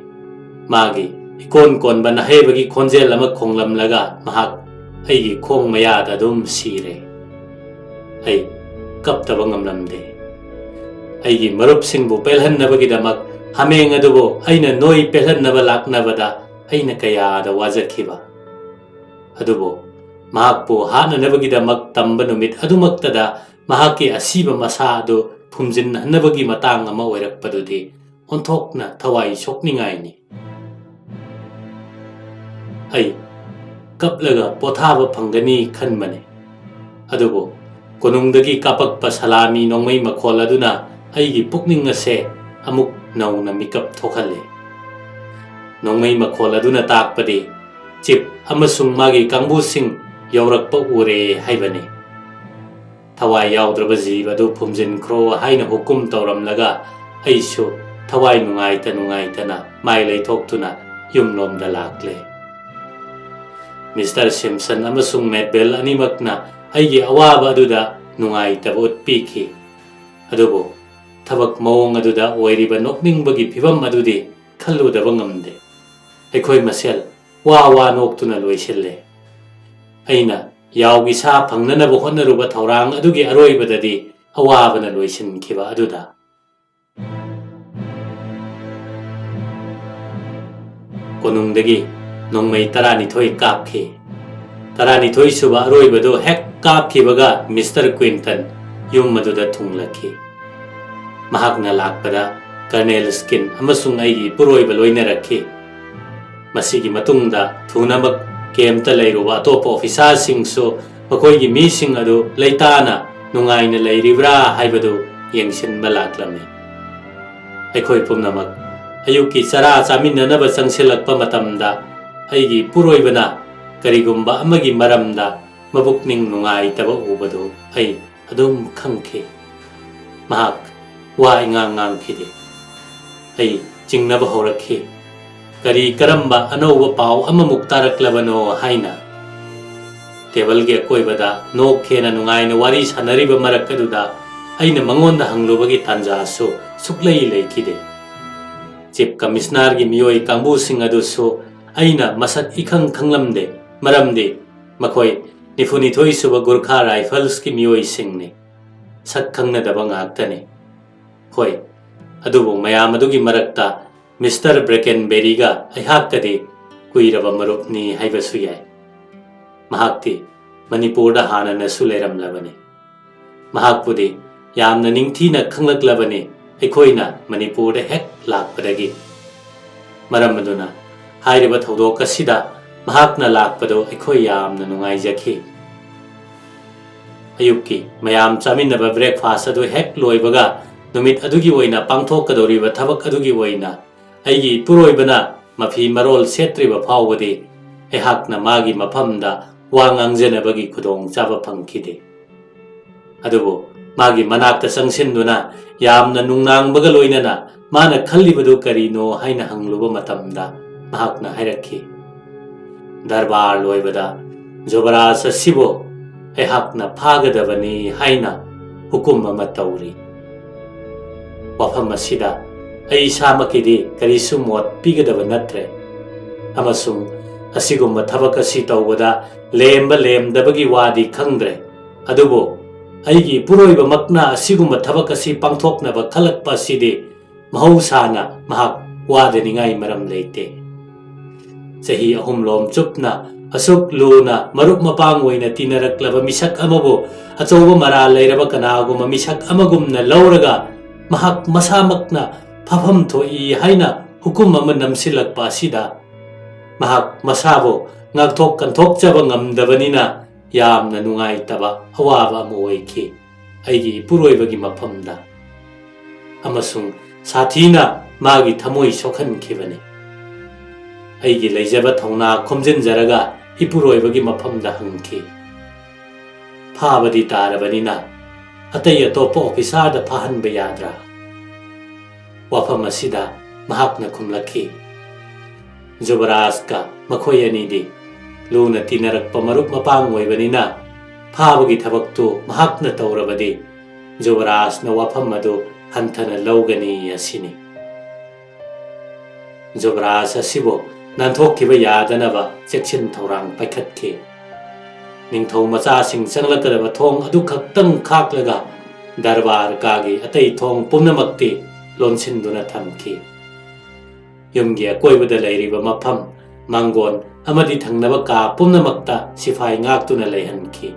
ꯃꯥꯒꯤ ꯏꯀꯣꯟ ꯀꯣꯟꯕ ꯅꯍꯩꯕꯒꯤ ꯈꯣꯟꯖꯦꯜ ꯑꯃ ꯈꯣꯡꯂꯝꯂꯒ ꯃꯍꯥꯛ ꯑꯩꯒꯤ ꯈꯣꯡ ꯃꯌꯥꯗ ꯑꯗꯨꯝ ꯁꯤꯔꯦ꯫ ꯑꯩ ꯀꯞꯇꯕ ꯉꯝꯂꯝꯗꯦ꯫ ꯑꯩꯒꯤ ꯃꯔꯨꯞꯁꯤꯡꯕꯨ ꯄꯦꯜꯍꯟꯅꯕꯒꯤꯗꯃꯛ ꯍꯥꯃꯦꯡ ꯑꯗꯨꯕꯨ ꯑꯩꯅ ꯅꯣꯏ ꯄꯦꯜꯍꯟꯅꯕ ꯂꯥꯛꯅꯕꯗ ꯑꯩꯅ ꯀꯌꯥꯗ ꯋꯥꯖꯈꯤꯕ꯫ ꯑꯗꯨꯕꯨ ꯃꯍꯥꯛꯄꯨ ꯍꯥꯠꯅꯅꯕꯒꯤꯗꯃꯛ ꯇꯝꯕ ꯅꯨꯃꯤꯠ ꯑꯗꯨꯃꯛꯇꯗ ꯃꯍꯥꯛꯀꯤ ꯑꯁꯤꯕ ꯃꯁꯥ ꯑꯗꯨ ꯐꯨꯝꯖꯤꯟꯍꯟꯅꯕꯒꯤ ꯃꯇꯥꯡ ꯑꯃ ꯑꯣꯏꯔꯛꯄꯗꯨꯗꯤ ꯑꯣꯟꯊꯣꯛꯅ ꯊꯋꯥꯏ ꯁꯣꯛꯅꯤꯡꯉꯥꯏꯅꯤ꯫ ꯑꯩ ꯀꯞꯂꯒ ꯄꯣꯊꯥꯕ ꯐꯪꯒꯅꯤ ꯈꯟꯕꯅꯤ꯫ ꯑꯗꯨꯕꯨ ꯀꯣꯅꯨꯡꯗꯒꯤ ꯀꯥꯞꯄꯛꯄ ꯁꯂꯥꯃꯤ ꯅꯣꯡꯃꯩ ꯃꯈꯣꯜ ꯑꯗꯨꯅ ꯑꯩꯒꯤ ꯄꯨꯛꯅꯤꯡ ꯑꯁꯦ ꯑꯃꯨꯛ ꯅꯧꯅ ꯃꯤꯀꯞ ꯊꯣꯛꯍꯜꯂꯦ꯫ ꯅꯣꯡꯃꯩ ꯃꯈꯣꯜ ꯑꯗꯨꯅ ꯇꯥꯛꯄꯗꯤ ꯆꯤꯞ ꯑꯃꯁꯨꯡ ꯃꯥꯒꯤ ꯀꯥꯡꯕꯨꯁꯤꯡ ꯌꯧꯔꯛꯄ ꯎꯔꯦ ꯍꯥꯏꯕꯅꯤ꯫ ꯊꯋꯥꯏ ꯌꯥꯎꯗ꯭ꯔꯕ ꯖꯤꯕ ꯑꯗꯨ ꯐꯨꯝꯖꯤꯟꯈ꯭ꯔꯣ ꯍꯥꯏꯅ ꯍꯨꯀꯨꯝ ꯇꯧꯔꯝꯂꯒ ꯑꯩꯁꯨ ꯊꯋꯥꯏ ꯅꯨꯡꯉꯥꯏꯇ ꯅꯨꯡꯉꯥꯏꯇꯅ ꯃꯥꯏ ꯂꯩꯊꯣꯛꯇꯨꯅ ꯌꯨꯝꯂꯣꯝꯗ ꯂꯥꯛꯂꯦ꯫ ꯃꯤꯁꯇꯔ ꯁꯤꯝꯁꯟ ꯑꯃꯁꯨꯡ ꯃꯦꯠꯕꯦꯜ ꯑꯅꯤꯃꯛꯅ ꯑꯩꯒꯤ ꯑꯋꯥꯕ ꯑꯗꯨꯗ ꯅꯨꯡꯉꯥꯏꯇꯕ ꯎꯠꯄꯤꯈꯤ꯫ ꯑꯗꯨꯕꯨ ꯊꯕꯛ ꯃꯑꯣꯡ ꯑꯗꯨꯗ ꯑꯣꯏꯔꯤꯕ ꯅꯣꯛꯅꯤꯡꯕꯒꯤ ꯐꯤꯚꯝ ꯑꯗꯨꯗꯤ ꯈꯜꯂꯨꯗꯕ ꯉꯝꯗꯦ꯫ ꯑꯩꯈꯣꯏ ꯃꯁꯦꯜ ꯋꯥ ꯋꯥ ꯅꯣꯛꯇꯨꯅ ꯂꯣꯏꯁꯤꯜꯂꯦ꯫ ꯑꯩꯅ ꯌꯥꯎꯒꯤ ꯁꯥ ꯐꯪꯅꯅꯕ ꯍꯣꯠꯅꯔꯨꯕ ꯊꯧꯔꯥꯡ ꯑꯗꯨꯒꯤ ꯑꯔꯣꯏꯕꯗꯗꯤ ꯑꯋꯥꯕꯅ ꯂꯣꯏꯁꯤꯟꯈꯤꯕ ꯑꯗꯨꯗ ꯀꯣꯅꯨꯡꯗꯒꯤ ꯅꯣꯡꯃꯩ ꯇꯔꯥꯅꯤꯊꯣꯏ ꯀꯥꯞꯈꯤ꯫ ꯇꯔꯥꯅꯤꯊꯣꯏ ꯁꯨꯕ ꯑꯔꯣꯏꯕꯗꯨ ꯍꯦꯛ ꯀꯥꯞꯈꯤꯕꯒ ꯃꯤꯁꯇꯔ ꯀ꯭ꯋꯤꯟꯇꯟ ꯌꯨꯝ ꯑꯗꯨꯗ ꯊꯨꯡꯂꯛꯈꯤ꯫ ꯃꯍꯥꯛꯅ ꯂꯥꯛꯄꯗ ꯀꯔꯅꯦꯜ ꯁ꯭ꯀꯤꯟ ꯑꯃꯁꯨꯡ ꯑꯩꯒꯤ ꯏꯄꯨꯔꯣꯏꯕ ꯂꯣꯏꯅꯔꯛꯈꯤ꯫ ꯃꯁꯤꯒꯤ ꯃꯇꯨꯡꯗ ꯊꯨꯅꯃꯛ ꯀꯦꯝꯞꯇ ꯂꯩꯔꯨꯕ ꯑꯇꯣꯞꯄ ꯑꯣꯐꯤꯁꯥꯔꯁꯤꯡꯁꯨ ꯃꯈꯣꯏꯒꯤ ꯃꯤꯁꯤꯡ ꯑꯗꯨ ꯂꯩꯇꯥꯅ ꯅꯨꯡꯉꯥꯏꯅ ꯂꯩꯔꯤꯕ꯭ꯔꯥ ꯍꯥꯏꯕꯗꯨ ꯌꯦꯡꯁꯤꯟꯕ ꯂꯥꯛꯂꯝꯃꯤ꯫ ꯑꯩꯈꯣꯏ ꯄꯨꯝꯅꯃꯛ ꯑꯌꯨꯛꯀꯤ ꯆꯔꯥ ꯆꯥꯃꯤꯟꯅꯅꯕ ꯆꯪꯁꯤꯜꯂꯛꯄ ꯃꯇꯝꯗ ꯑꯩꯒꯤ ꯏꯄꯨꯔꯣꯏꯕꯅ ꯀꯔꯤꯒꯨꯝꯕ ꯑꯃꯒꯤ ꯃꯔꯝꯗ ꯃꯕꯨꯛꯅꯤꯡ ꯅꯨꯡꯉꯥꯏꯇꯕ ꯎꯕꯗꯨ ꯑꯩ ꯑꯗꯨꯝ ꯈꯪꯈꯤ꯫ ꯃꯍꯥꯛ ꯋꯥ ꯏꯉꯥꯡ ꯉꯥꯡꯈꯤꯗꯦ꯫ ꯑꯩ ꯆꯤꯡꯅꯕ ꯍꯧꯔꯛꯈꯤ꯫ ꯀꯔꯤ ꯀꯔꯝꯕ ꯑꯅꯧꯕ ꯄꯥꯎ ꯑꯃꯃꯨꯛ ꯇꯥꯔꯛꯂꯕꯅꯣ ꯍꯥꯏꯅ꯫ ꯇꯦꯕꯜꯒꯤ ꯑꯀꯣꯏꯕꯗ ꯅꯣꯛ ꯍꯦꯟꯅ ꯅꯨꯡꯉꯥꯏꯅ ꯋꯥꯔꯤ ꯁꯥꯟꯅꯔꯤꯕ ꯃꯔꯛ ꯑꯗꯨꯗ ꯑꯩꯅ ꯃꯉꯣꯟꯗ ꯍꯪꯂꯨꯕꯒꯤ ꯇꯥꯟꯖꯥꯁꯨ ꯁꯨꯛꯂꯩ ꯂꯩꯈꯤꯗꯦ꯫ ꯆꯤꯐ ꯀꯃꯤꯁꯅꯔꯒꯤ ꯃꯤꯑꯣꯏ ꯀꯥꯡꯕꯨꯁꯤꯡ ꯑꯗꯨꯁꯨ ꯑꯩꯅ ꯃꯁꯛ ꯏꯈꯪ ꯈꯪꯂꯝꯗꯦ, ꯃꯔꯝꯗꯤ ꯃꯈꯣꯏ ꯅꯤꯐꯨꯅꯤꯊꯣꯏ ꯁꯨꯕ ꯒꯨꯔꯈꯥ ꯔꯥꯏꯐꯜꯁꯀꯤ ꯃꯤꯑꯣꯏꯁꯤꯡꯅꯤ꯫ ꯁꯛ ꯈꯪꯅꯗꯕ ꯉꯥꯛꯇꯅꯤ꯫ ꯍꯣꯏ, ꯑꯗꯨꯕꯨ ꯃꯌꯥꯝ ꯑꯗꯨꯒꯤ ꯃꯔꯛꯇ ꯃꯤꯁꯇꯔ ꯕ꯭ꯔꯦꯀꯦꯟꯕꯦꯔꯤꯒ ꯑꯩꯍꯥꯛꯀꯗꯤ ꯀꯨꯏꯔꯕ ꯃꯔꯨꯞꯅꯤ ꯍꯥꯏꯕꯁꯨ ꯌꯥꯏ꯫ ꯃꯍꯥꯛꯇꯤ ꯃꯅꯤꯄꯨꯔꯗ ꯍꯥꯟꯅꯅꯁꯨ ꯂꯩꯔꯝꯂꯕꯅꯤ꯫ ꯃꯍꯥꯛꯄꯨꯗꯤ ꯌꯥꯝꯅ ꯅꯤꯡꯊꯤꯅ ꯈꯪꯂꯛꯂꯕꯅꯤ ꯑꯩꯈꯣꯏꯅ ꯃꯅꯤꯄꯨꯔꯗ ꯍꯦꯛ ꯂꯥꯛꯄꯗꯒꯤ꯫ ꯃꯔꯝ ꯑꯗꯨꯅ ꯍꯥꯏꯔꯤꯕ ꯊꯧꯗꯣꯛ ꯑꯁꯤꯗ ꯃꯍꯥꯛꯅ ꯂꯥꯛꯄꯗꯨ ꯑꯩꯈꯣꯏ ꯌꯥꯝꯅ ꯅꯨꯡꯉꯥꯏꯖꯈꯤ꯫ ꯑꯌꯨꯛꯀꯤ ꯃꯌꯥꯝ ꯆꯥꯃꯤꯟꯅꯕ ꯕ꯭ꯔꯦꯛꯐꯥꯁ ꯑꯗꯨ ꯍꯦꯛ ꯂꯣꯏꯕꯒ, ꯅꯨꯃꯤꯠ ꯑꯗꯨꯒꯤ ꯑꯣꯏꯅ ꯄꯥꯡꯊꯣꯛꯀꯗꯧꯔꯤꯕ ꯊꯕꯛ ꯑꯗꯨꯒꯤ ꯑꯣꯏꯅ ꯑꯩꯒꯤ ꯏꯄꯨꯔꯣꯏꯕꯅ ꯃꯐꯤ ꯃꯔꯣꯜ ꯁꯦꯠꯇ꯭ꯔꯤꯕ ꯐꯥꯎꯕꯗꯤ ꯑꯩꯍꯥꯛꯅ ꯃꯥꯒꯤ ꯃꯐꯝꯗ ꯋꯥ ꯉꯥꯡꯖꯅꯕꯒꯤ ꯈꯨꯗꯣꯡꯆꯥꯕ ꯐꯪꯈꯤꯗꯦ꯫ ꯑꯗꯨꯕꯨ ꯃꯥꯒꯤ ꯃꯅꯥꯛꯇ ꯆꯪꯁꯤꯟꯗꯨꯅ ꯌꯥꯝꯅ ꯅꯨꯡꯅꯥꯡꯕꯒ ꯂꯣꯏꯅꯅ ꯃꯥꯅ ꯈꯜꯂꯤꯕꯗꯨ ꯀꯔꯤꯅꯣ ꯍꯥꯏꯅ ꯍꯪꯂꯨꯕ ꯃꯇꯝꯗ, ꯃꯍꯥꯛꯅ ꯍꯥꯏꯔꯛꯈꯤ, "ꯗꯔꯕꯥꯔ ꯂꯣꯏꯕꯗ ꯖꯨꯕꯔꯥꯖ ꯑꯁꯤꯕꯨ ꯑꯩꯍꯥꯛꯅ ꯐꯥꯒꯗꯕꯅꯤ ꯍꯥꯏꯅ ꯍꯨꯀꯨꯝ ꯑꯃ ꯇꯧꯔꯤ꯫ ꯋꯥꯐꯝ ꯑꯁꯤꯗ ꯑꯩ ꯏꯁꯥꯃꯛꯀꯤꯗꯤ ꯀꯔꯤꯁꯨ ꯃꯣꯠ ꯄꯤꯒꯗꯕ ꯅꯠꯇ꯭ꯔꯦ, ꯑꯃꯁꯨꯡ ꯑꯁꯤꯒꯨꯝꯕ ꯊꯕꯛ ꯑꯁꯤ ꯇꯧꯕꯗ ꯂꯦꯝꯕ ꯂꯦꯝꯗꯕꯒꯤ ꯋꯥꯗꯤ ꯈꯪꯗ꯭ꯔꯦ꯫ ꯑꯗꯨꯕꯨ ꯑꯩꯒꯤ ꯏꯄꯨꯔꯣꯏꯕꯃꯛꯅ ꯑꯁꯤꯒꯨꯝꯕ ꯊꯕꯛ ꯑꯁꯤ ꯄꯥꯡꯊꯣꯛꯅꯕ ꯈꯜꯂꯛꯄ ꯑꯁꯤꯗꯤ ꯃꯍꯧꯁꯥꯅ ꯃꯍꯥꯛ ꯋꯥꯗꯅꯤꯡꯉꯥꯏ ꯃꯔꯝ ꯂꯩꯇꯦ꯫ ꯆꯍꯤ ꯑꯍꯨꯝꯂꯣꯝ ꯆꯨꯞꯅ ꯑꯁꯨꯛ ꯂꯨꯅ ꯃꯔꯨꯞ ꯃꯄꯥꯡ ꯑꯣꯏꯅ ꯇꯤꯟꯅꯔꯛꯂꯕ ꯃꯤꯁꯛ ꯑꯃꯕꯨ ꯑꯆꯧꯕ ꯃꯔꯥꯜ ꯂꯩꯔꯕ ꯀꯅꯥꯒꯨꯝꯕ ꯃꯤꯁꯛ ꯑꯃꯒꯨꯝꯅ ꯂꯧꯔꯒ ꯃꯍꯥꯛ ꯃꯁꯥꯃꯛꯅ ꯐꯥꯐꯝ ꯊꯣꯛꯏ ꯍꯥꯏꯅ ꯍꯨꯀꯨꯝ ꯑꯃ ꯅꯝꯁꯤꯜꯂꯛꯄ ꯑꯁꯤꯗ ꯃꯍꯥꯛ ꯃꯁꯥꯕꯨ ꯉꯥꯛꯊꯣꯛ ꯀꯟꯊꯣꯛꯆꯕ ꯉꯝꯗꯕꯅꯤꯅ ꯌꯥꯝꯅ ꯅꯨꯡꯉꯥꯏꯇꯕ ꯑꯋꯥꯕ ꯑꯃ ꯑꯣꯏꯈꯤ꯫ ꯑꯩꯒꯤ ꯏꯄꯨꯔꯣꯏꯕꯒꯤ ꯃꯐꯝꯗ ꯑꯃꯁꯨꯡ ꯁꯥꯊꯤꯅ ꯃꯥꯒꯤ ꯊꯃꯣꯏ ꯁꯣꯛꯍꯟꯈꯤꯕꯅꯤ꯫ ꯑꯩꯒꯤ ꯂꯩꯖꯕ ꯊꯧꯅꯥ ꯈꯣꯝꯖꯤꯟꯖꯔꯒ ꯏꯄꯨꯔꯣꯏꯕꯒꯤ ꯃꯐꯝꯗ ꯍꯪꯈꯤ, "ꯐꯥꯕꯗꯤ ꯇꯥꯔꯕꯅꯤꯅ ꯑꯇꯩ ꯑꯇꯣꯞꯄ ꯑꯣꯐꯤꯁꯥꯔꯗ ꯐꯥꯍꯟꯕ ꯌꯥꯗ꯭ꯔꯥ?" ꯋꯥꯐꯝ ꯑꯁꯤꯗ ꯃꯍꯥꯛꯅ ꯈꯨꯝꯂꯛꯈꯤ, "ꯖꯨꯕꯔꯥꯖꯀ ꯃꯈꯣꯏ ꯑꯅꯤꯗꯤ ꯂꯨꯅ ꯇꯤꯟꯅꯔꯛꯄ ꯃꯔꯨꯞ ꯃꯄꯥꯡ ꯑꯣꯏꯕꯅꯤꯅ ꯐꯥꯕꯒꯤ ꯊꯕꯛꯇꯨ ꯃꯍꯥꯛꯅ ꯇꯧꯔꯕꯗꯤ ꯖꯨꯕꯔꯥꯖꯅ ꯋꯥꯐꯝ ꯑꯗꯨ ꯍꯟꯊꯅ ꯂꯧꯒꯅꯤ ꯑꯁꯤꯅꯤ꯫ ꯖꯨꯕꯔꯥꯖ ꯑꯁꯤꯕꯨ ꯅꯥꯟꯊꯣꯛꯈꯤꯕ ꯌꯥꯗꯅꯕ ꯆꯦꯛꯁꯤꯟ ꯊꯧꯔꯥꯡ ꯄꯥꯏꯈꯠꯈꯤ꯫ ꯅꯤꯡꯊꯧ ꯃꯆꯥꯁꯤꯡ ꯆꯪꯂꯛꯀꯗꯕ ꯊꯣꯡ ꯑꯗꯨꯈꯛꯇꯪ ꯈꯥꯛꯂꯒ ꯗꯔꯕꯥꯔ ꯀꯥꯒꯤ ꯑꯇꯩ ꯊꯣꯡ ꯄꯨꯝꯅꯃꯛꯇꯤ ꯂꯣꯟꯁꯤꯟꯗꯨꯅ ꯊꯝꯈꯤ꯫ ꯌꯨꯝꯒꯤ ꯑꯀꯣꯏꯕꯗ ꯂꯩꯔꯤꯕ ꯃꯐꯝ, ꯃꯥꯡꯒꯣꯟ ꯑꯃꯗꯤ ꯊꯪꯅꯕ ꯀꯥ ꯄꯨꯝꯅꯃꯛꯇ ꯁꯤꯐꯥꯏ ꯉꯥꯛꯇꯨꯅ ꯂꯩꯍꯟꯈꯤ꯫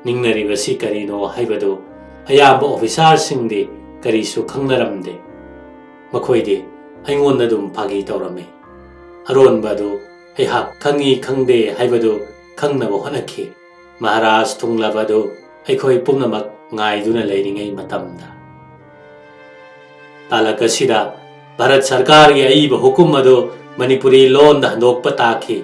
ꯅꯤꯡꯅꯔꯤꯕꯁꯤ ꯀꯔꯤꯅꯣ ꯍꯥꯏꯕꯗꯨ ꯑꯌꯥꯝꯕ ꯑꯣꯐꯤꯁꯥꯔꯁꯤꯡꯗꯤ ꯀꯔꯤꯁꯨ ꯈꯪꯅꯔꯝꯗꯦ꯫ ꯃꯈꯣꯏꯗꯤ ꯑꯩꯉꯣꯟꯗ ꯑꯗꯨꯝ ꯐꯥꯒꯤ ꯇꯧꯔꯝꯃꯤ꯫ ꯑꯔꯣꯟꯕ ꯑꯗꯨ ꯑꯩꯍꯥꯛ ꯈꯪꯏ ꯈꯪꯗꯦ ꯍꯥꯏꯕꯗꯨ ꯈꯪꯅꯕ ꯍꯣꯠꯅꯈꯤ꯫ ꯃꯍꯥꯔꯥꯖ ꯊꯨꯡꯂꯕ ꯑꯗꯨ ꯑꯩꯈꯣꯏ ꯄꯨꯝꯅꯃꯛ ꯉꯥꯏꯗꯨꯅ ꯂꯩꯔꯤꯉꯩ ꯃꯇꯝꯗ꯫ ꯇꯥꯂꯛ ꯑꯁꯤꯗ ꯚꯥꯔꯠ ꯁꯔꯀꯥꯔꯒꯤ ꯑꯏꯕ ꯍꯨꯀꯨꯝ ꯑꯗꯨ ꯃꯅꯤꯄꯨꯔꯤ ꯂꯣꯟꯗ ꯍꯟꯗꯣꯛꯄ ꯇꯥꯈꯤ꯫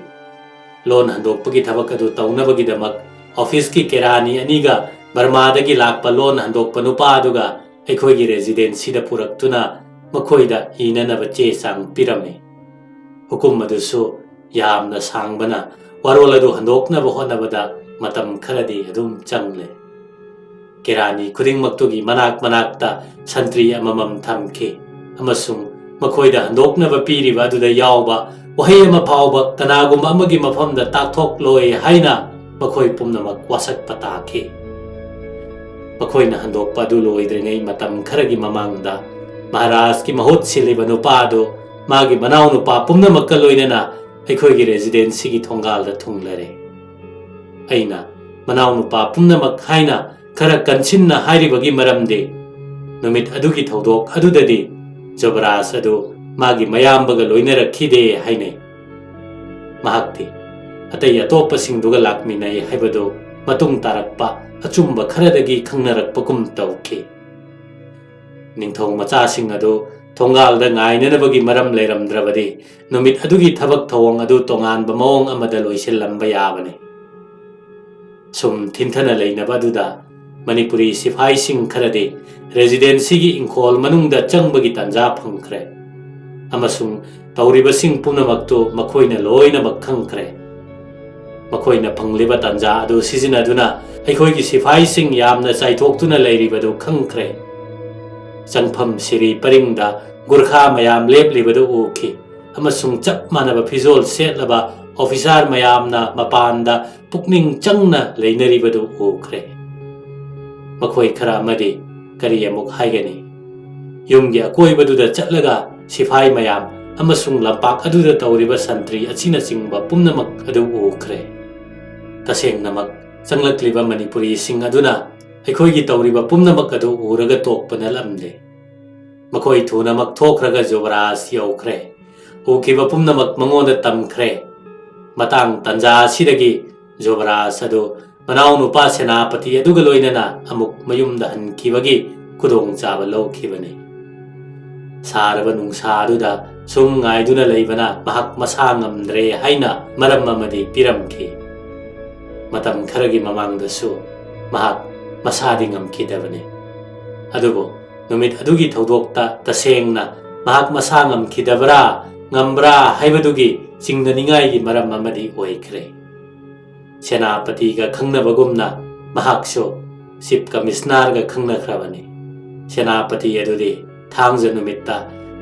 ꯂꯣꯟ ꯍꯟꯗꯣꯛꯄꯒꯤ ꯊꯕꯛ ꯑꯗꯨ ꯇꯧꯅꯕꯒꯤꯗꯃꯛ ꯑꯣꯐꯤꯁꯀꯤ ꯀꯦꯔꯥꯅꯤ ꯑꯅꯤꯒ ꯕꯔꯃꯥꯗꯒꯤ ꯂꯥꯛꯄ ꯂꯣꯟ ꯍꯟꯗꯣꯛꯄ ꯅꯨꯄꯥ ꯑꯗꯨꯒ ꯑꯩꯈꯣꯏꯒꯤ ꯔꯦꯖꯤꯗꯦꯟꯁꯤꯗ ꯄꯨꯔꯛꯇꯨꯅ ꯃꯈꯣꯏꯗ ꯏꯅꯅꯕ ꯆꯦ ꯆꯥꯡ ꯄꯤꯔꯝꯃꯤ꯫ ꯍꯨꯀꯨꯝ ꯑꯗꯨꯁꯨ ꯌꯥꯝꯅ ꯁꯥꯡꯕꯅ ꯋꯥꯔꯣꯜ ꯑꯗꯨ ꯍꯟꯗꯣꯛꯅꯕ ꯍꯣꯠꯅꯕꯗ ꯃꯇꯝ ꯈꯔꯗꯤ ꯑꯗꯨꯝ ꯆꯪꯂꯦ꯫ ꯀꯦꯔꯥꯅꯤ ꯈꯨꯗꯤꯡꯃꯛꯇꯨꯒꯤ ꯃꯅꯥꯛ ꯃꯅꯥꯛꯇ ꯁꯟꯇ꯭ꯔꯤ ꯑꯃꯃꯝ ꯊꯝꯈꯤ ꯑꯃꯁꯨꯡ ꯃꯈꯣꯏꯗ ꯍꯟꯗꯣꯛꯅꯕ ꯄꯤꯔꯤꯕ ꯑꯗꯨꯗ ꯌꯥꯎꯕ ꯋꯥꯍꯩ ꯑꯃ ꯐꯥꯎꯕ ꯀꯅꯥꯒꯨꯝꯕ ꯑꯃꯒꯤ ꯃꯐꯝꯗ ꯇꯥꯛꯊꯣꯛꯂꯣꯏ ꯍꯥꯏꯅ ꯃꯈꯣꯏ ꯄꯨꯝꯅꯃꯛ ꯋꯥꯁꯛꯄ ꯇꯥꯈꯤ꯫ ꯃꯈꯣꯏꯅ ꯍꯟꯗꯣꯛꯄ ꯑꯗꯨ ꯂꯣꯏꯗ꯭ꯔꯤꯉꯩ ꯃꯇꯝ ꯈꯔꯒꯤ ꯃꯃꯥꯡꯗ ꯃꯍꯥꯔꯥꯖꯀꯤ ꯃꯍꯨꯠ ꯁꯤꯜꯂꯤꯕ ꯅꯨꯄꯥ ꯑꯗꯨ ꯃꯥꯒꯤ ꯃꯅꯥꯎꯅꯨꯄꯥ ꯄꯨꯝꯅꯃꯛꯀ ꯂꯣꯏꯅꯅ ꯑꯩꯈꯣꯏꯒꯤ ꯔꯦꯖꯤꯗꯦꯟꯁꯤꯒꯤ ꯊꯣꯡꯒꯥꯜꯗ ꯊꯨꯡꯂꯔꯦ꯫ ꯑꯩꯅ ꯃꯅꯥꯎꯅꯨꯄꯥ ꯄꯨꯝꯅꯃꯛ ꯍꯥꯏꯅ ꯈꯔ ꯀꯟꯁꯤꯟꯅ ꯍꯥꯏꯔꯤꯕꯒꯤ ꯃꯔꯝꯗꯤ, ꯅꯨꯃꯤꯠ ꯑꯗꯨꯒꯤ ꯊꯧꯗꯣꯛ ꯑꯗꯨꯗꯗꯤ ꯖꯣꯕꯔꯥꯖ ꯑꯗꯨ ꯃꯥꯒꯤ ꯃꯌꯥꯝꯕꯒ ꯂꯣꯏꯅꯔꯛꯈꯤꯗꯦ ꯍꯥꯏꯅꯩ꯫ ꯃꯍꯥꯛꯇꯤ ꯑꯇꯩ ꯑꯇꯣꯞꯄꯁꯤꯡꯗꯨꯒ ꯂꯥꯛꯃꯤꯟꯅꯩ ꯍꯥꯏꯕꯗꯨ ꯃꯇꯨꯡ ꯇꯥꯔꯛꯄ ꯑꯆꯨꯝꯕ ꯈꯔꯗꯒꯤ ꯈꯪꯅꯔꯛꯄꯒꯨꯝ ꯇꯧꯈꯤ꯫ ꯅꯤꯡꯊꯧ ꯃꯆꯥꯁꯤꯡ ꯑꯗꯨ ꯊꯣꯡꯒꯥꯜꯗ ꯉꯥꯏꯅꯅꯕꯒꯤ ꯃꯔꯝ ꯂꯩꯔꯝꯗ꯭ꯔꯕꯗꯤ ꯅꯨꯃꯤꯠ ꯑꯗꯨꯒꯤ ꯊꯕꯛ ꯊꯧꯑꯣꯡ ꯑꯗꯨ ꯇꯣꯉꯥꯟꯕ ꯃꯑꯣꯡ ꯑꯃꯗ ꯂꯣꯏꯁꯤꯜꯂꯝꯕ ꯌꯥꯕꯅꯤ꯫ ꯁꯨꯝ ꯊꯤꯟꯊꯅ ꯂꯩꯅꯕ ꯑꯗꯨꯗ ꯃꯅꯤꯄꯨꯔꯤ ꯁꯤꯐꯥꯏꯁꯤꯡ ꯈꯔꯗꯤ ꯔꯦꯖꯤꯗꯦꯟꯁꯤꯒꯤ ꯏꯪꯈꯣꯜ ꯃꯅꯨꯡꯗ ꯆꯪꯕꯒꯤ ꯇꯥꯟꯖꯥ ꯐꯪꯈ꯭ꯔꯦ ꯑꯃꯁꯨꯡ ꯇꯧꯔꯤꯕꯁꯤꯡ ꯄꯨꯝꯅꯃꯛꯇꯨ ꯃꯈꯣꯏꯅ ꯂꯣꯏꯅꯃꯛ ꯈꯪꯈ꯭ꯔꯦ꯫ ꯃꯈꯣꯏꯅ ꯐꯪꯂꯤꯕ ꯇꯥꯟꯖꯥ ꯑꯗꯨ ꯁꯤꯖꯤꯟꯅꯗꯨꯅ ꯑꯩꯈꯣꯏꯒꯤ ꯁꯤꯐꯥꯏꯁꯤꯡ ꯌꯥꯝꯅ ꯆꯥꯏꯊꯣꯛꯇꯨꯅ ꯂꯩꯔꯤꯕꯗꯨ ꯈꯪꯈ꯭ꯔꯦ꯫ ꯆꯪꯐꯝ ꯁꯤꯔꯤ ꯄꯔꯤꯡꯗ ꯒꯨꯔꯈꯥ ꯃꯌꯥꯝ ꯂꯦꯞꯂꯤꯕꯗꯨ ꯎꯈꯤ ꯑꯃꯁꯨꯡ ꯆꯞ ꯃꯥꯟꯅꯕ ꯐꯤꯖꯣꯜ ꯁꯦꯠꯂꯕ ꯑꯣꯐꯤꯁꯥꯔ ꯃꯌꯥꯝꯅ ꯃꯄꯥꯟꯗ ꯄꯨꯛꯅꯤꯡ ꯆꯪꯅ ꯂꯩꯅꯔꯤꯕꯗꯨ ꯎꯈ꯭ꯔꯦ꯫ ꯃꯈꯣꯏ ꯈꯔ ꯑꯃꯗꯤ ꯀꯔꯤ ꯑꯃꯨꯛ ꯍꯥꯏꯒꯅꯤ? ꯌꯨꯝꯒꯤ ꯑꯀꯣꯏꯕꯗꯨꯗ ꯆꯠꯂꯒ ꯁꯤꯐꯥꯏ ꯃꯌꯥꯝ ꯑꯃꯁꯨꯡ ꯂꯝꯄꯥꯛ ꯑꯗꯨꯗ ꯇꯧꯔꯤꯕ ꯁꯟꯇ꯭ꯔꯤ ꯑꯁꯤꯅꯆꯤꯡꯕ ꯄꯨꯝꯅꯃꯛ ꯑꯗꯨ ꯎꯈ꯭ꯔꯦ꯫ ꯇꯁꯦꯡꯅꯃꯛ ꯆꯪꯂꯛꯂꯤꯕ ꯃꯅꯤꯄꯨꯔꯤꯁꯤꯡ ꯑꯗꯨꯅ ꯑꯩꯈꯣꯏꯒꯤ ꯇꯧꯔꯤꯕ ꯄꯨꯝꯅꯃꯛ ꯑꯗꯨ ꯎꯔꯒ ꯇꯣꯛꯄ ꯅꯠꯂꯝꯗꯦ꯫ ꯃꯈꯣꯏ ꯊꯨꯅꯃꯛ ꯊꯣꯛꯈ꯭ꯔꯒ ꯖꯨꯕꯔꯥꯖ ꯌꯧꯈ꯭ꯔꯦ꯫ ꯎꯈꯤꯕ ꯄꯨꯝꯅꯃꯛ ꯃꯉꯣꯟꯗ ꯇꯝꯈ꯭ꯔꯦ꯫ ꯃꯇꯥꯡ ꯇꯥꯟꯖꯥ ꯑꯁꯤꯗꯒꯤ ꯖꯨꯕꯔꯥꯖ ꯑꯗꯨ ꯃꯅꯥꯎꯅꯨꯄꯥ ꯁꯦꯅꯥꯄꯇꯤ ꯑꯗꯨꯒ ꯂꯣꯏꯅꯅ ꯑꯃꯨꯛ ꯃꯌꯨꯝꯗ ꯍꯟꯈꯤꯕꯒꯤ ꯈꯨꯗꯣꯡꯆꯥꯕ ꯂꯧꯈꯤꯕꯅꯤ꯫ ꯁꯥꯔꯕ ꯅꯨꯡꯁꯥ ꯑꯗꯨꯗ ꯁꯨꯝ ꯉꯥꯏꯗꯨꯅ ꯂꯩꯕꯅ ꯃꯍꯥꯛ ꯃꯁꯥ ꯉꯝꯗ꯭ꯔꯦ ꯍꯥꯏꯅ ꯃꯔꯝ ꯑꯃꯗꯤ ꯄꯤꯔꯝꯈꯤ꯫ ꯃꯇꯝ ꯈꯔꯒꯤ ꯃꯃꯥꯡꯗꯁꯨ ꯃꯍꯥꯛ ꯃꯁꯥꯗꯤ ꯉꯝꯈꯤꯗꯕꯅꯤ꯫ ꯑꯗꯨꯕꯨ ꯅꯨꯃꯤꯠ ꯑꯗꯨꯒꯤ ꯊꯧꯗꯣꯛꯇ ꯇꯁꯦꯡꯅ ꯃꯍꯥꯛ ꯃꯁꯥ ꯉꯝꯈꯤꯗꯕ꯭ꯔꯥ, ꯉꯝꯕ꯭ꯔꯥ ꯍꯥꯏꯕꯗꯨꯒꯤ ꯆꯤꯡꯅꯅꯤꯡꯉꯥꯏꯒꯤ ꯃꯔꯝ ꯑꯃꯗꯤ ꯑꯣꯏꯈ꯭ꯔꯦ꯫ ꯁꯦꯅꯥꯄꯇꯤꯒ ꯈꯪꯅꯕꯒꯨꯝꯅ ꯃꯍꯥꯛꯁꯨ ꯆꯤꯐ ꯀꯃꯤꯁꯅꯔꯒ ꯈꯪꯅꯈ꯭ꯔꯕꯅꯤ꯫ ꯁꯦꯅꯥꯄꯇꯤ ꯑꯗꯨꯗꯤ ꯊꯥꯡꯖ ꯅꯨꯃꯤꯠꯇ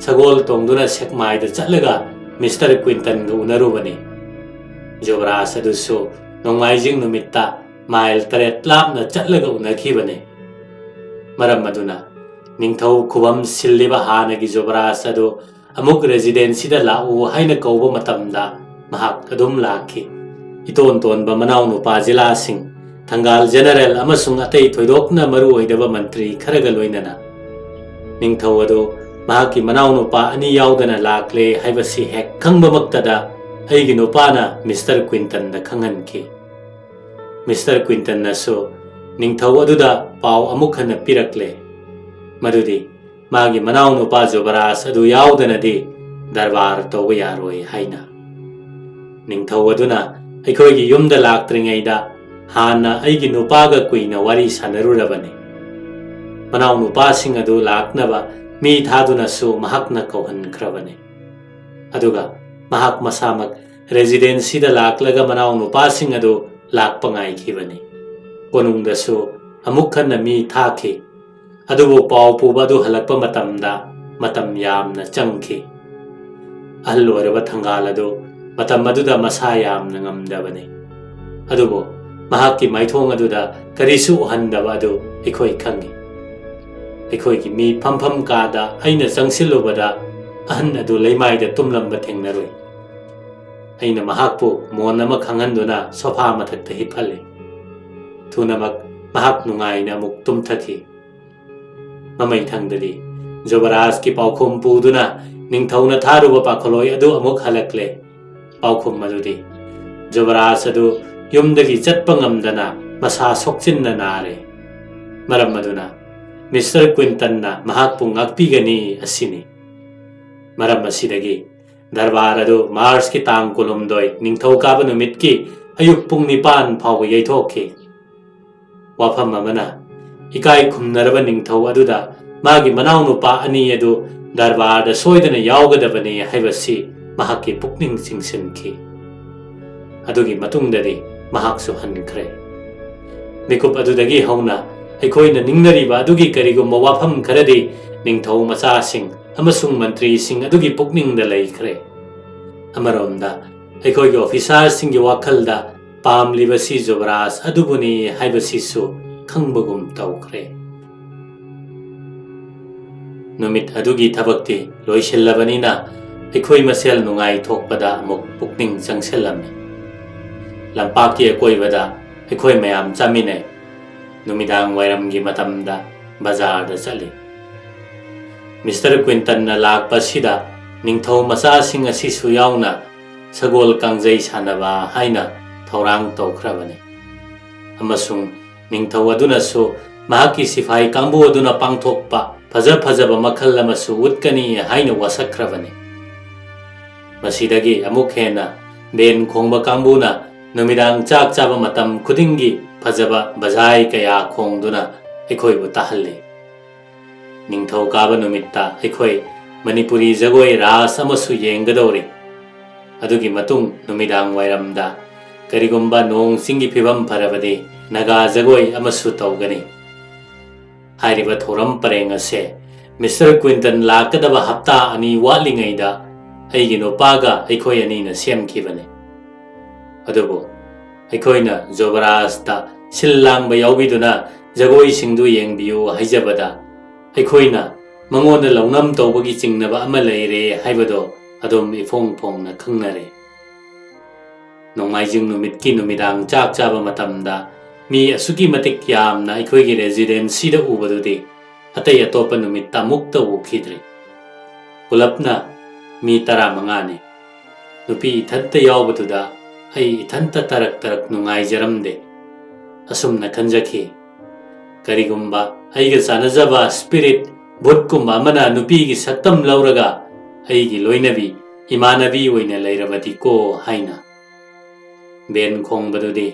ꯁꯒꯣꯜ ꯇꯣꯡꯗꯨꯅ ꯁꯦꯛꯃꯥꯏꯗ ꯆꯠꯂꯒ ꯃꯤꯁꯇꯔ ꯀ꯭ꯋꯤꯟꯇꯟꯒ ꯎꯅꯔꯨꯕꯅꯤ꯫ ꯖꯨꯕꯔꯥꯖ ꯑꯗꯨꯁꯨ ꯅꯣꯡꯃꯥꯏꯖꯤꯡ ꯅꯨꯃꯤꯠꯇ ꯃꯥꯏꯜ ꯇꯔꯦꯠ ꯂꯥꯞꯅ ꯆꯠꯂꯒ ꯎꯅꯈꯤꯕꯅꯤ꯫ ꯃꯔꯝ ꯑꯗꯨꯅ ꯅꯤꯡꯊꯧ ꯈꯨꯕꯝ ꯁꯤꯜꯂꯤꯕ ꯍꯥꯟꯅꯒꯤ ꯖꯨꯕꯔꯥꯖ ꯑꯗꯨ ꯑꯃꯨꯛ ꯔꯦꯖꯤꯗꯦꯟꯁꯤꯗ ꯂꯥꯛꯎ ꯍꯥꯏꯅ ꯀꯧꯕ ꯃꯇꯝꯗ ꯃꯍꯥꯛ ꯑꯗꯨꯝ ꯂꯥꯛꯈꯤ꯫ ꯏꯇꯣꯟ ꯇꯣꯟꯕ ꯃꯅꯥꯎꯅꯨꯄꯥ ꯖꯤꯂꯥꯁꯤꯡ, ꯊꯪꯒꯥꯜ ꯖꯦꯅꯔꯦꯜ ꯑꯃꯁꯨꯡ ꯑꯇꯩ ꯊꯣꯏꯗꯣꯛꯅ ꯃꯔꯨ ꯑꯣꯏꯗꯕ ꯃꯟꯇ꯭ꯔꯤ ꯈꯔꯒ ꯂꯣꯏꯅꯅ꯫ ꯅꯤꯡꯊꯧ ꯑꯗꯨ ꯃꯍꯥꯛꯀꯤ ꯃꯅꯥꯎꯅꯨꯄꯥ ꯑꯅꯤ ꯌꯥꯎꯗꯅ ꯂꯥꯛꯂꯦ ꯍꯥꯏꯕꯁꯤ ꯍꯦꯛ ꯈꯪꯕꯃꯛꯇꯗ ꯑꯩꯒꯤ ꯅꯨꯄꯥꯅ ꯃꯤꯁꯇꯔ ꯀ꯭ꯋꯤꯟꯇꯟꯗ ꯈꯪꯍꯟꯈꯤ꯫ ꯃꯤꯁꯇꯔ ꯀ꯭ꯋꯤꯟꯇꯟꯅꯁꯨ ꯅꯤꯡꯊꯧ ꯑꯗꯨꯗ ꯄꯥꯎ ꯑꯃꯨꯛ ꯍꯟꯅ ꯄꯤꯔꯛꯂꯦ, ꯃꯗꯨꯗꯤ ꯃꯥꯒꯤ ꯃꯅꯥꯎꯅꯨꯄꯥ ꯖꯨꯕꯔꯥꯖ ꯑꯗꯨ ꯌꯥꯎꯗꯅꯗꯤ ꯗꯔꯕꯥꯔ ꯇꯧꯕ ꯌꯥꯔꯣꯏ ꯍꯥꯏꯅ꯫ ꯅꯤꯡꯊꯧ ꯑꯗꯨꯅ ꯑꯩꯈꯣꯏꯒꯤ ꯌꯨꯝꯗ ꯂꯥꯛꯇ꯭ꯔꯤꯉꯩꯗ ꯍꯥꯟꯅ ꯑꯩꯒꯤ ꯅꯨꯄꯥꯒ ꯀꯨꯏꯅ ꯋꯥꯔꯤ ꯁꯥꯟꯅꯔꯨꯔꯕꯅꯤ꯫ ꯃꯅꯥꯎꯅꯨꯄꯥꯁꯤꯡ ꯑꯗꯨ ꯂꯥꯛꯅꯕ ꯃꯤ ꯊꯥꯗꯨꯅꯁꯨ ꯃꯍꯥꯛꯅ ꯀꯧꯍꯟꯈ꯭ꯔꯕꯅꯤ꯫ ꯑꯗꯨꯒ ꯃꯍꯥꯛ ꯃꯁꯥꯃꯛ ꯔꯦꯖꯤꯗꯦꯟꯁꯤꯗ ꯂꯥꯛꯂꯒ ꯃꯅꯥꯎ ꯅꯨꯄꯥꯁꯤꯡ ꯑꯗꯨ ꯂꯥꯛꯄ ꯉꯥꯏꯈꯤꯕꯅꯤ꯫ ꯀꯣꯅꯨꯡꯗꯁꯨ ꯑꯃꯨꯛ ꯍꯟꯅ ꯃꯤ ꯊꯥꯈꯤ꯫ ꯑꯗꯨꯕꯨ ꯄꯥꯎ ꯄꯨꯕ ꯑꯗꯨ ꯍꯜꯂꯛꯄ ꯃꯇꯝꯗ ꯃꯇꯝ ꯌꯥꯝꯅ ꯆꯪꯈꯤ꯫ ꯑꯍꯜ ꯑꯣꯏꯔꯕ ꯊꯪꯒꯥꯜ ꯑꯗꯨ ꯃꯇꯝ ꯑꯗꯨꯗ ꯃꯁꯥ ꯌꯥꯝꯅ ꯉꯝꯗꯕꯅꯤ꯫ ꯑꯗꯨꯕꯨ ꯃꯍꯥꯛꯀꯤ ꯃꯥꯏꯊꯣꯡ ꯑꯗꯨꯗ ꯀꯔꯤꯁꯨ ꯎꯍꯟꯗꯕ ꯑꯗꯨ ꯑꯩꯈꯣꯏ ꯈꯪꯏ꯫ ꯑꯩꯈꯣꯏꯒꯤ ꯃꯤ ꯐꯝꯐꯝ ꯀꯥꯗ ꯑꯩꯅ ꯆꯪꯁꯤꯜꯂꯨꯕꯗ ꯑꯍꯟ ꯑꯗꯨ ꯂꯩꯃꯥꯏꯗ ꯇꯨꯝꯂꯝꯕ ꯊꯦꯡꯅꯔꯨꯏ꯫ ꯑꯩꯅ ꯃꯍꯥꯛꯄꯨ ꯃꯣꯟ ꯑꯃ ꯈꯪꯍꯟꯗꯨꯅ ꯁꯣꯐꯥ ꯃꯊꯛꯇ ꯍꯤꯞꯍꯜꯂꯤ꯫ ꯊꯨꯅꯃꯛ ꯃꯍꯥꯛ ꯅꯨꯡꯉꯥꯏꯅ ꯑꯃꯨꯛ ꯇꯨꯝꯊꯈꯤ꯫ ꯃꯃꯩꯊꯪꯗꯗꯤ ꯖꯨꯕꯔꯥꯖꯀꯤ ꯄꯥꯎꯈꯨꯝ ꯄꯨꯗꯨꯅ ꯅꯤꯡꯊꯧꯅ ꯊꯥꯔꯨꯕ ꯄꯥꯈꯣꯜꯂꯣꯏ ꯑꯗꯨ ꯑꯃꯨꯛ ꯍꯜꯂꯛꯂꯦ꯫ ꯄꯥꯎꯈꯨꯝ ꯑꯗꯨꯗꯤ ꯖꯨꯕꯔꯥꯖ ꯑꯗꯨ ꯌꯨꯝꯗꯒꯤ ꯆꯠꯄ ꯉꯝꯗꯅ ꯃꯁꯥ ꯁꯣꯛꯆꯤꯟꯅ ꯅꯥꯔꯦ꯫ ꯃꯔꯝ ꯑꯗꯨꯅ ꯃꯤꯁꯇꯔ ꯀ꯭ꯋꯤꯟꯇꯟꯅ ꯃꯍꯥꯛꯄꯨ ꯉꯥꯛꯄꯤꯒꯅꯤ ꯑꯁꯤꯅꯤ꯫ ꯃꯔꯝ ꯑꯁꯤꯗꯒꯤ ꯗꯔꯕꯥꯔ ꯑꯗꯨ ꯃꯥꯔꯆꯀꯤ ꯇꯥꯡ ꯀꯨꯟꯍꯨꯝꯗꯣꯏ, ꯅꯤꯡꯊꯧꯀꯥꯕ ꯅꯨꯃꯤꯠꯀꯤ ꯑꯌꯨꯛ ꯄꯨꯡ ꯅꯤꯄꯥꯟ ꯐꯥꯎꯕ ꯌꯩꯊꯣꯛꯈꯤ꯫ ꯋꯥꯐꯝ ꯑꯃꯅ, ꯏꯀꯥꯏ ꯈꯨꯝꯅꯔꯕ ꯅꯤꯡꯊꯧ ꯑꯗꯨꯗ ꯃꯥꯒꯤ ꯃꯅꯥꯎꯅꯨꯄꯥ ꯑꯅꯤ ꯑꯗꯨ ꯗꯔꯕꯥꯔꯗ ꯁꯣꯏꯗꯅ ꯌꯥꯎꯒꯗꯕꯅꯤ ꯍꯥꯏꯕꯁꯤ ꯃꯍꯥꯛꯀꯤ ꯄꯨꯛꯅꯤꯡ ꯆꯤꯡꯁꯤꯟꯈꯤ꯫ ꯑꯗꯨꯒꯤ ꯃꯇꯨꯡꯗꯗꯤ ꯃꯍꯥꯛꯁꯨ ꯍꯟꯈ꯭ꯔꯦ꯫ ꯃꯤꯀꯨꯞ ꯑꯗꯨꯗꯒꯤ ꯍꯧꯅ ꯑꯩꯈꯣꯏꯅ ꯅꯤꯡꯅꯔꯤꯕ ꯑꯗꯨꯒꯤ ꯀꯔꯤꯒꯨꯝꯕ ꯋꯥꯐꯝ ꯈꯔꯗꯤ ꯅꯤꯡꯊꯧ ꯃꯆꯥꯁꯤꯡ ꯑꯃꯁꯨꯡ ꯃꯟꯇ꯭ꯔꯤꯁꯤꯡ ꯑꯗꯨꯒꯤ ꯄꯨꯛꯅꯤꯡꯗ ꯂꯩꯈ꯭ꯔꯦ꯫ ꯑꯃꯔꯣꯝꯗ, ꯑꯩꯈꯣꯏꯒꯤ ꯑꯣꯐꯤꯁꯥꯔꯁꯤꯡꯒꯤ ꯋꯥꯈꯜꯗ ꯄꯥꯝꯂꯤꯕꯁꯤ ꯖꯨꯕꯔꯥꯖ ꯑꯗꯨꯕꯨꯅꯤ ꯍꯥꯏꯕꯁꯤꯁꯨ ꯈꯪꯕꯒꯨꯝ ꯇꯧꯈ꯭ꯔꯦ꯫ ꯅꯨꯃꯤꯠ ꯑꯗꯨꯒꯤ ꯊꯕꯛꯇꯤ ꯂꯣꯏꯁꯤꯜꯂꯕꯅꯤꯅ ꯑꯩꯈꯣꯏ ꯃꯁꯦꯜ ꯅꯨꯡꯉꯥꯏꯊꯣꯛꯄꯗ ꯑꯃꯨꯛ ꯄꯨꯛꯅꯤꯡ ꯆꯪꯁꯤꯜꯂꯝꯃꯤ꯫ ꯂꯝꯄꯥꯛꯀꯤ ꯑꯀꯣꯏꯕꯗ ꯑꯩꯈꯣꯏ ꯃꯌꯥꯝ ꯆꯥꯃꯤꯟꯅꯩ꯫ ꯅꯨꯃꯤꯗꯥꯡ ꯋꯥꯏꯔꯝꯒꯤ ꯃꯇꯝꯗ ꯕꯖꯥꯔꯗ ꯆꯠꯂꯤ꯫ ꯃꯤꯁꯇꯔ ꯀ꯭ꯋꯤꯟꯇꯟꯅ ꯂꯥꯛꯄ ꯑꯁꯤꯗ ꯅꯤꯡꯊꯧ ꯃꯆꯥꯁꯤꯡ ꯑꯁꯤꯁꯨ ꯌꯥꯎꯅ ꯁꯒꯣꯜ ꯀꯥꯡꯖꯩ ꯁꯥꯟꯅꯕ ꯍꯥꯏꯅ ꯊꯧꯔꯥꯡ ꯇꯧꯈ꯭ꯔꯕꯅꯤ꯫ ꯑꯃꯁꯨꯡ ꯅꯤꯡꯊꯧ ꯑꯗꯨꯅꯁꯨ ꯃꯍꯥꯛꯀꯤ ꯁꯤꯐꯥꯏ ꯀꯥꯡꯕꯨ ꯑꯗꯨꯅ ꯄꯥꯡꯊꯣꯛꯄ ꯐꯖ ꯐꯖꯕ ꯃꯈꯜ ꯑꯃꯁꯨ ꯎꯠꯀꯅꯤ ꯍꯥꯏꯅ ꯋꯥꯁꯛꯈ꯭ꯔꯕꯅꯤ꯫ ꯃꯁꯤꯗꯒꯤ ꯑꯃꯨꯛ ꯍꯦꯟꯅ ꯕꯦꯟ ꯈꯣꯡꯕ ꯀꯥꯡꯕꯨꯅ ꯅꯨꯃꯤꯗꯥꯡ ꯆꯥꯛ ꯆꯥꯕ ꯃꯇꯝ ꯈꯨꯗꯤꯡꯒꯤ ꯐꯖꯕ ꯕꯖꯥꯏ ꯀꯌꯥ ꯈꯣꯡꯗꯨꯅ ꯑꯩꯈꯣꯏꯕꯨ ꯇꯥꯍꯜꯂꯤ꯫ ꯅꯤꯡꯊꯧꯀꯥꯕ ꯅꯨꯃꯤꯠꯇ ꯑꯩꯈꯣꯏ ꯃꯅꯤꯄꯨꯔꯤ ꯖꯒꯣꯏ ꯔꯥꯁ ꯑꯃꯁꯨ ꯌꯦꯡꯒꯗꯧꯔꯤ꯫ ꯑꯗꯨꯒꯤ ꯃꯇꯨꯡ ꯅꯨꯃꯤꯗꯥꯡ ꯋꯥꯏꯔꯝꯗ ꯀꯔꯤꯒꯨꯝꯕ ꯅꯣꯡ ꯆꯤꯡꯒꯤ ꯐꯤꯕꯝ ꯐꯔꯕꯗꯤ ꯅꯥꯒꯥ ꯖꯒꯣꯏ ꯑꯃꯁꯨ ꯇꯧꯒꯅꯤ꯫ ꯍꯥꯏꯔꯤꯕ ꯊꯧꯔꯝ ꯄꯔꯦꯡ ꯑꯁꯦ ꯃꯤꯁꯇꯔ ꯀ꯭ꯋꯤꯟꯇꯟ ꯂꯥꯛꯀꯗꯕ ꯍꯞꯇꯥ ꯑꯅꯤ ꯋꯥꯠꯂꯤꯉꯩꯗ ꯑꯩꯒꯤ ꯅꯨꯄꯥꯒ ꯑꯩꯈꯣꯏ ꯑꯅꯤꯅ ꯁꯦꯝꯈꯤꯕꯅꯤ꯫ ꯑꯗꯨꯕꯨ ꯑꯩꯈꯣꯏꯅ ꯖꯣꯕꯔꯥꯖꯇ ꯁꯤꯜ ꯂꯥꯡꯕ ꯌꯥꯎꯕꯤꯗꯨꯅ ꯖꯒꯣꯏꯁꯤꯡꯗꯨ ꯌꯦꯡꯕꯤꯌꯨ ꯍꯥꯏꯖꯕꯗ, ꯑꯩꯈꯣꯏꯅ ꯃꯉꯣꯟꯗ ꯂꯧꯅꯝ ꯇꯧꯕꯒꯤ ꯆꯤꯡꯅꯕ ꯑꯃ ꯂꯩꯔꯦ ꯍꯥꯏꯕꯗꯣ ꯑꯗꯨꯝ ꯏꯐꯣꯡ ꯐꯣꯡꯅ ꯈꯪꯅꯔꯦ꯫ ꯅꯣꯡꯃꯥꯏꯖꯤꯡ ꯅꯨꯃꯤꯠꯀꯤ ꯅꯨꯃꯤꯗꯥꯡ ꯆꯥꯛ ꯆꯥꯕ ꯃꯇꯝꯗ ꯃꯤ ꯑꯁꯨꯛꯀꯤ ꯃꯇꯤꯛ ꯌꯥꯝꯅ ꯑꯩꯈꯣꯏꯒꯤ ꯔꯦꯁꯤꯗꯦꯟꯁꯤꯗ ꯎꯕꯗꯨꯗꯤ ꯑꯇꯩ ꯑꯇꯣꯞꯄ ꯅꯨꯃꯤꯠꯇ ꯑꯃꯨꯛꯇ ꯎꯈꯤꯗ꯭ꯔꯤ꯫ ꯄꯨꯂꯞꯅ ꯃꯤ ꯇꯔꯥꯃꯉꯥꯅꯤ꯫ ꯅꯨꯄꯤ ꯏꯊꯟꯇ ꯌꯥꯎꯕꯗꯨꯗ ꯑꯩ ꯏꯊꯟꯇ ꯇꯔꯛ ꯇꯔꯛ ꯅꯨꯡꯉꯥꯏꯖꯔꯝꯗꯦ꯫ ꯑꯁꯨꯝꯅ ꯈꯟꯖꯈꯤ, "ꯀꯔꯤꯒꯨꯝꯕ ꯑꯩꯒ ꯆꯥꯟꯅꯖꯕ ꯁ꯭ꯄꯤꯔꯤꯠ ꯚꯨꯠꯀꯨꯝꯕ ꯑꯃꯅ ꯅꯨꯄꯤꯒꯤ ꯁꯛꯇꯝ ꯂꯧꯔꯒ ꯑꯩꯒꯤ ꯂꯣꯏꯅꯕꯤ, ꯏꯃꯥꯟꯅꯕꯤ ꯑꯣꯏꯅ ꯂꯩꯔꯕꯗꯤꯀꯣ" ꯍꯥꯏꯅ꯫ ꯕꯦꯟ ꯈꯣꯡꯕꯗꯨꯗꯤ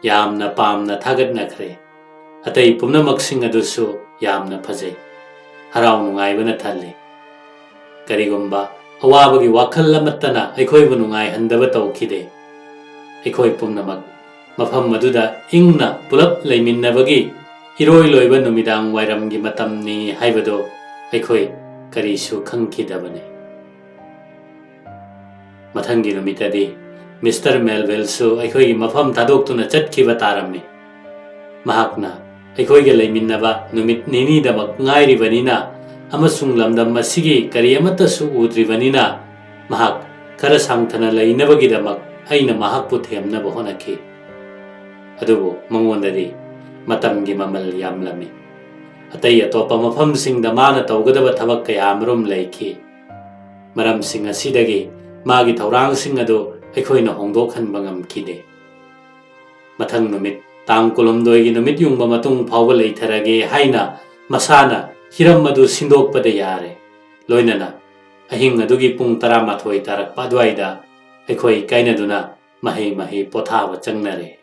ꯌꯥꯝꯅ ꯄꯥꯝꯅ ꯊꯥꯒꯠꯅꯈ꯭ꯔꯦ꯫ ꯑꯇꯩ ꯄꯨꯝꯅꯃꯛꯁꯤꯡ ꯑꯗꯨꯁꯨ ꯌꯥꯝꯅ ꯐꯖꯩ꯫ ꯍꯔꯥꯎ ꯅꯨꯡꯉꯥꯏꯕꯅ ꯊꯜꯂꯤ꯫ ꯀꯔꯤꯒꯨꯝꯕ ꯑꯋꯥꯕꯒꯤ ꯋꯥꯈꯜ ꯑꯃꯠꯇꯅ ꯑꯩꯈꯣꯏꯕꯨ ꯅꯨꯡꯉꯥꯏꯍꯟꯗꯕ ꯇꯧꯈꯤꯗꯦ꯫ ꯑꯩꯈꯣꯏ ꯄꯨꯝꯅꯃꯛ ꯃꯐꯝ ꯑꯗꯨꯗ ꯏꯪꯅ ꯄꯨꯂꯞ ꯂꯩꯃꯤꯟꯅꯕꯒꯤ ꯏꯔꯣꯏ ꯂꯣꯏꯕ ꯅꯨꯃꯤꯗꯥꯡ ꯋꯥꯏꯔꯝꯒꯤ ꯃꯇꯝꯅꯤ ꯍꯥꯏꯕꯗꯨ ꯑꯩꯈꯣꯏ ꯀꯔꯤꯁꯨ ꯈꯪꯈꯤꯗꯕꯅꯤ꯫ ꯃꯊꯪꯒꯤ ꯅꯨꯃꯤꯠꯇꯗꯤ ꯃꯤꯁꯇꯔ ꯃꯦꯜꯚꯤꯜꯁꯨ ꯑꯩꯈꯣꯏꯒꯤ ꯃꯐꯝ ꯊꯥꯗꯣꯛꯇꯨꯅ ꯆꯠꯈꯤꯕ ꯇꯥꯔꯝꯃꯤ꯫ ꯃꯍꯥꯛꯅ ꯑꯩꯈꯣꯏꯒ ꯂꯩꯃꯤꯟꯅꯕ ꯅꯨꯃꯤꯠ ꯅꯤꯅꯤꯗꯃꯛ ꯉꯥꯏꯔꯤꯕꯅꯤꯅ ꯑꯃꯁꯨꯡ ꯂꯝꯗꯝ ꯑꯁꯤꯒꯤ ꯀꯔꯤ ꯑꯃꯠꯇꯁꯨ ꯎꯗ꯭ꯔꯤꯕꯅꯤꯅ, ꯃꯍꯥꯛ ꯈꯔ ꯁꯥꯡꯊꯅ ꯂꯩꯅꯕꯒꯤꯗꯃꯛ ꯑꯩꯅ ꯃꯍꯥꯛꯄꯨ ꯊꯦꯝꯅꯕ ꯍꯣꯠꯅꯈꯤ꯫ ꯑꯗꯨꯕꯨ ꯃꯉꯣꯟꯗꯗꯤ ꯃꯇꯝꯒꯤ ꯃꯃꯜ ꯌꯥꯝꯂꯝꯃꯤ꯫ ꯑꯇꯩ ꯑꯇꯣꯞꯄ ꯃꯐꯝꯁꯤꯡꯗ ꯃꯥꯅ ꯇꯧꯒꯗꯕ ꯊꯕꯛ ꯀꯌꯥ ꯑꯃꯔꯣꯝ ꯂꯩꯈꯤ꯫ ꯃꯔꯝꯁꯤꯡ ꯑꯁꯤꯗꯒꯤ ꯃꯥꯒꯤ ꯊꯧꯔꯥꯡꯁꯤꯡ ꯑꯗꯨ ꯑꯩꯈꯣꯏꯅ ꯍꯣꯡꯗꯣꯛꯍꯟꯕ ꯉꯝꯈꯤꯗꯦ꯫ ꯃꯊꯪ ꯅꯨꯃꯤꯠ, ꯇꯥꯡ ꯀꯨꯟꯍꯨꯝꯗꯣꯏꯒꯤ ꯅꯨꯃꯤꯠ ꯌꯨꯡꯕ ꯃꯇꯨꯡ ꯐꯥꯎꯕ ꯂꯩꯊꯔꯒꯦ ꯍꯥꯏꯅ ꯃꯁꯥꯅ ꯍꯤꯔꯝ ꯑꯗꯨ ꯁꯤꯟꯗꯣꯛꯄꯗ ꯌꯥꯔꯦ꯫ ꯂꯣꯏꯅꯅ ꯑꯍꯤꯡ ꯑꯗꯨꯒꯤ ꯄꯨꯡ ꯇꯔꯥꯃꯥꯊꯣꯏ ꯇꯥꯔꯛꯄ ꯑꯗꯨꯋꯥꯏꯗ ꯑꯩꯈꯣꯏ ꯀꯥꯏꯅꯗꯨꯅ ꯃꯍꯩ ꯃꯍꯩ ꯄꯣꯊꯥꯕ ꯆꯪꯅꯔꯦ꯫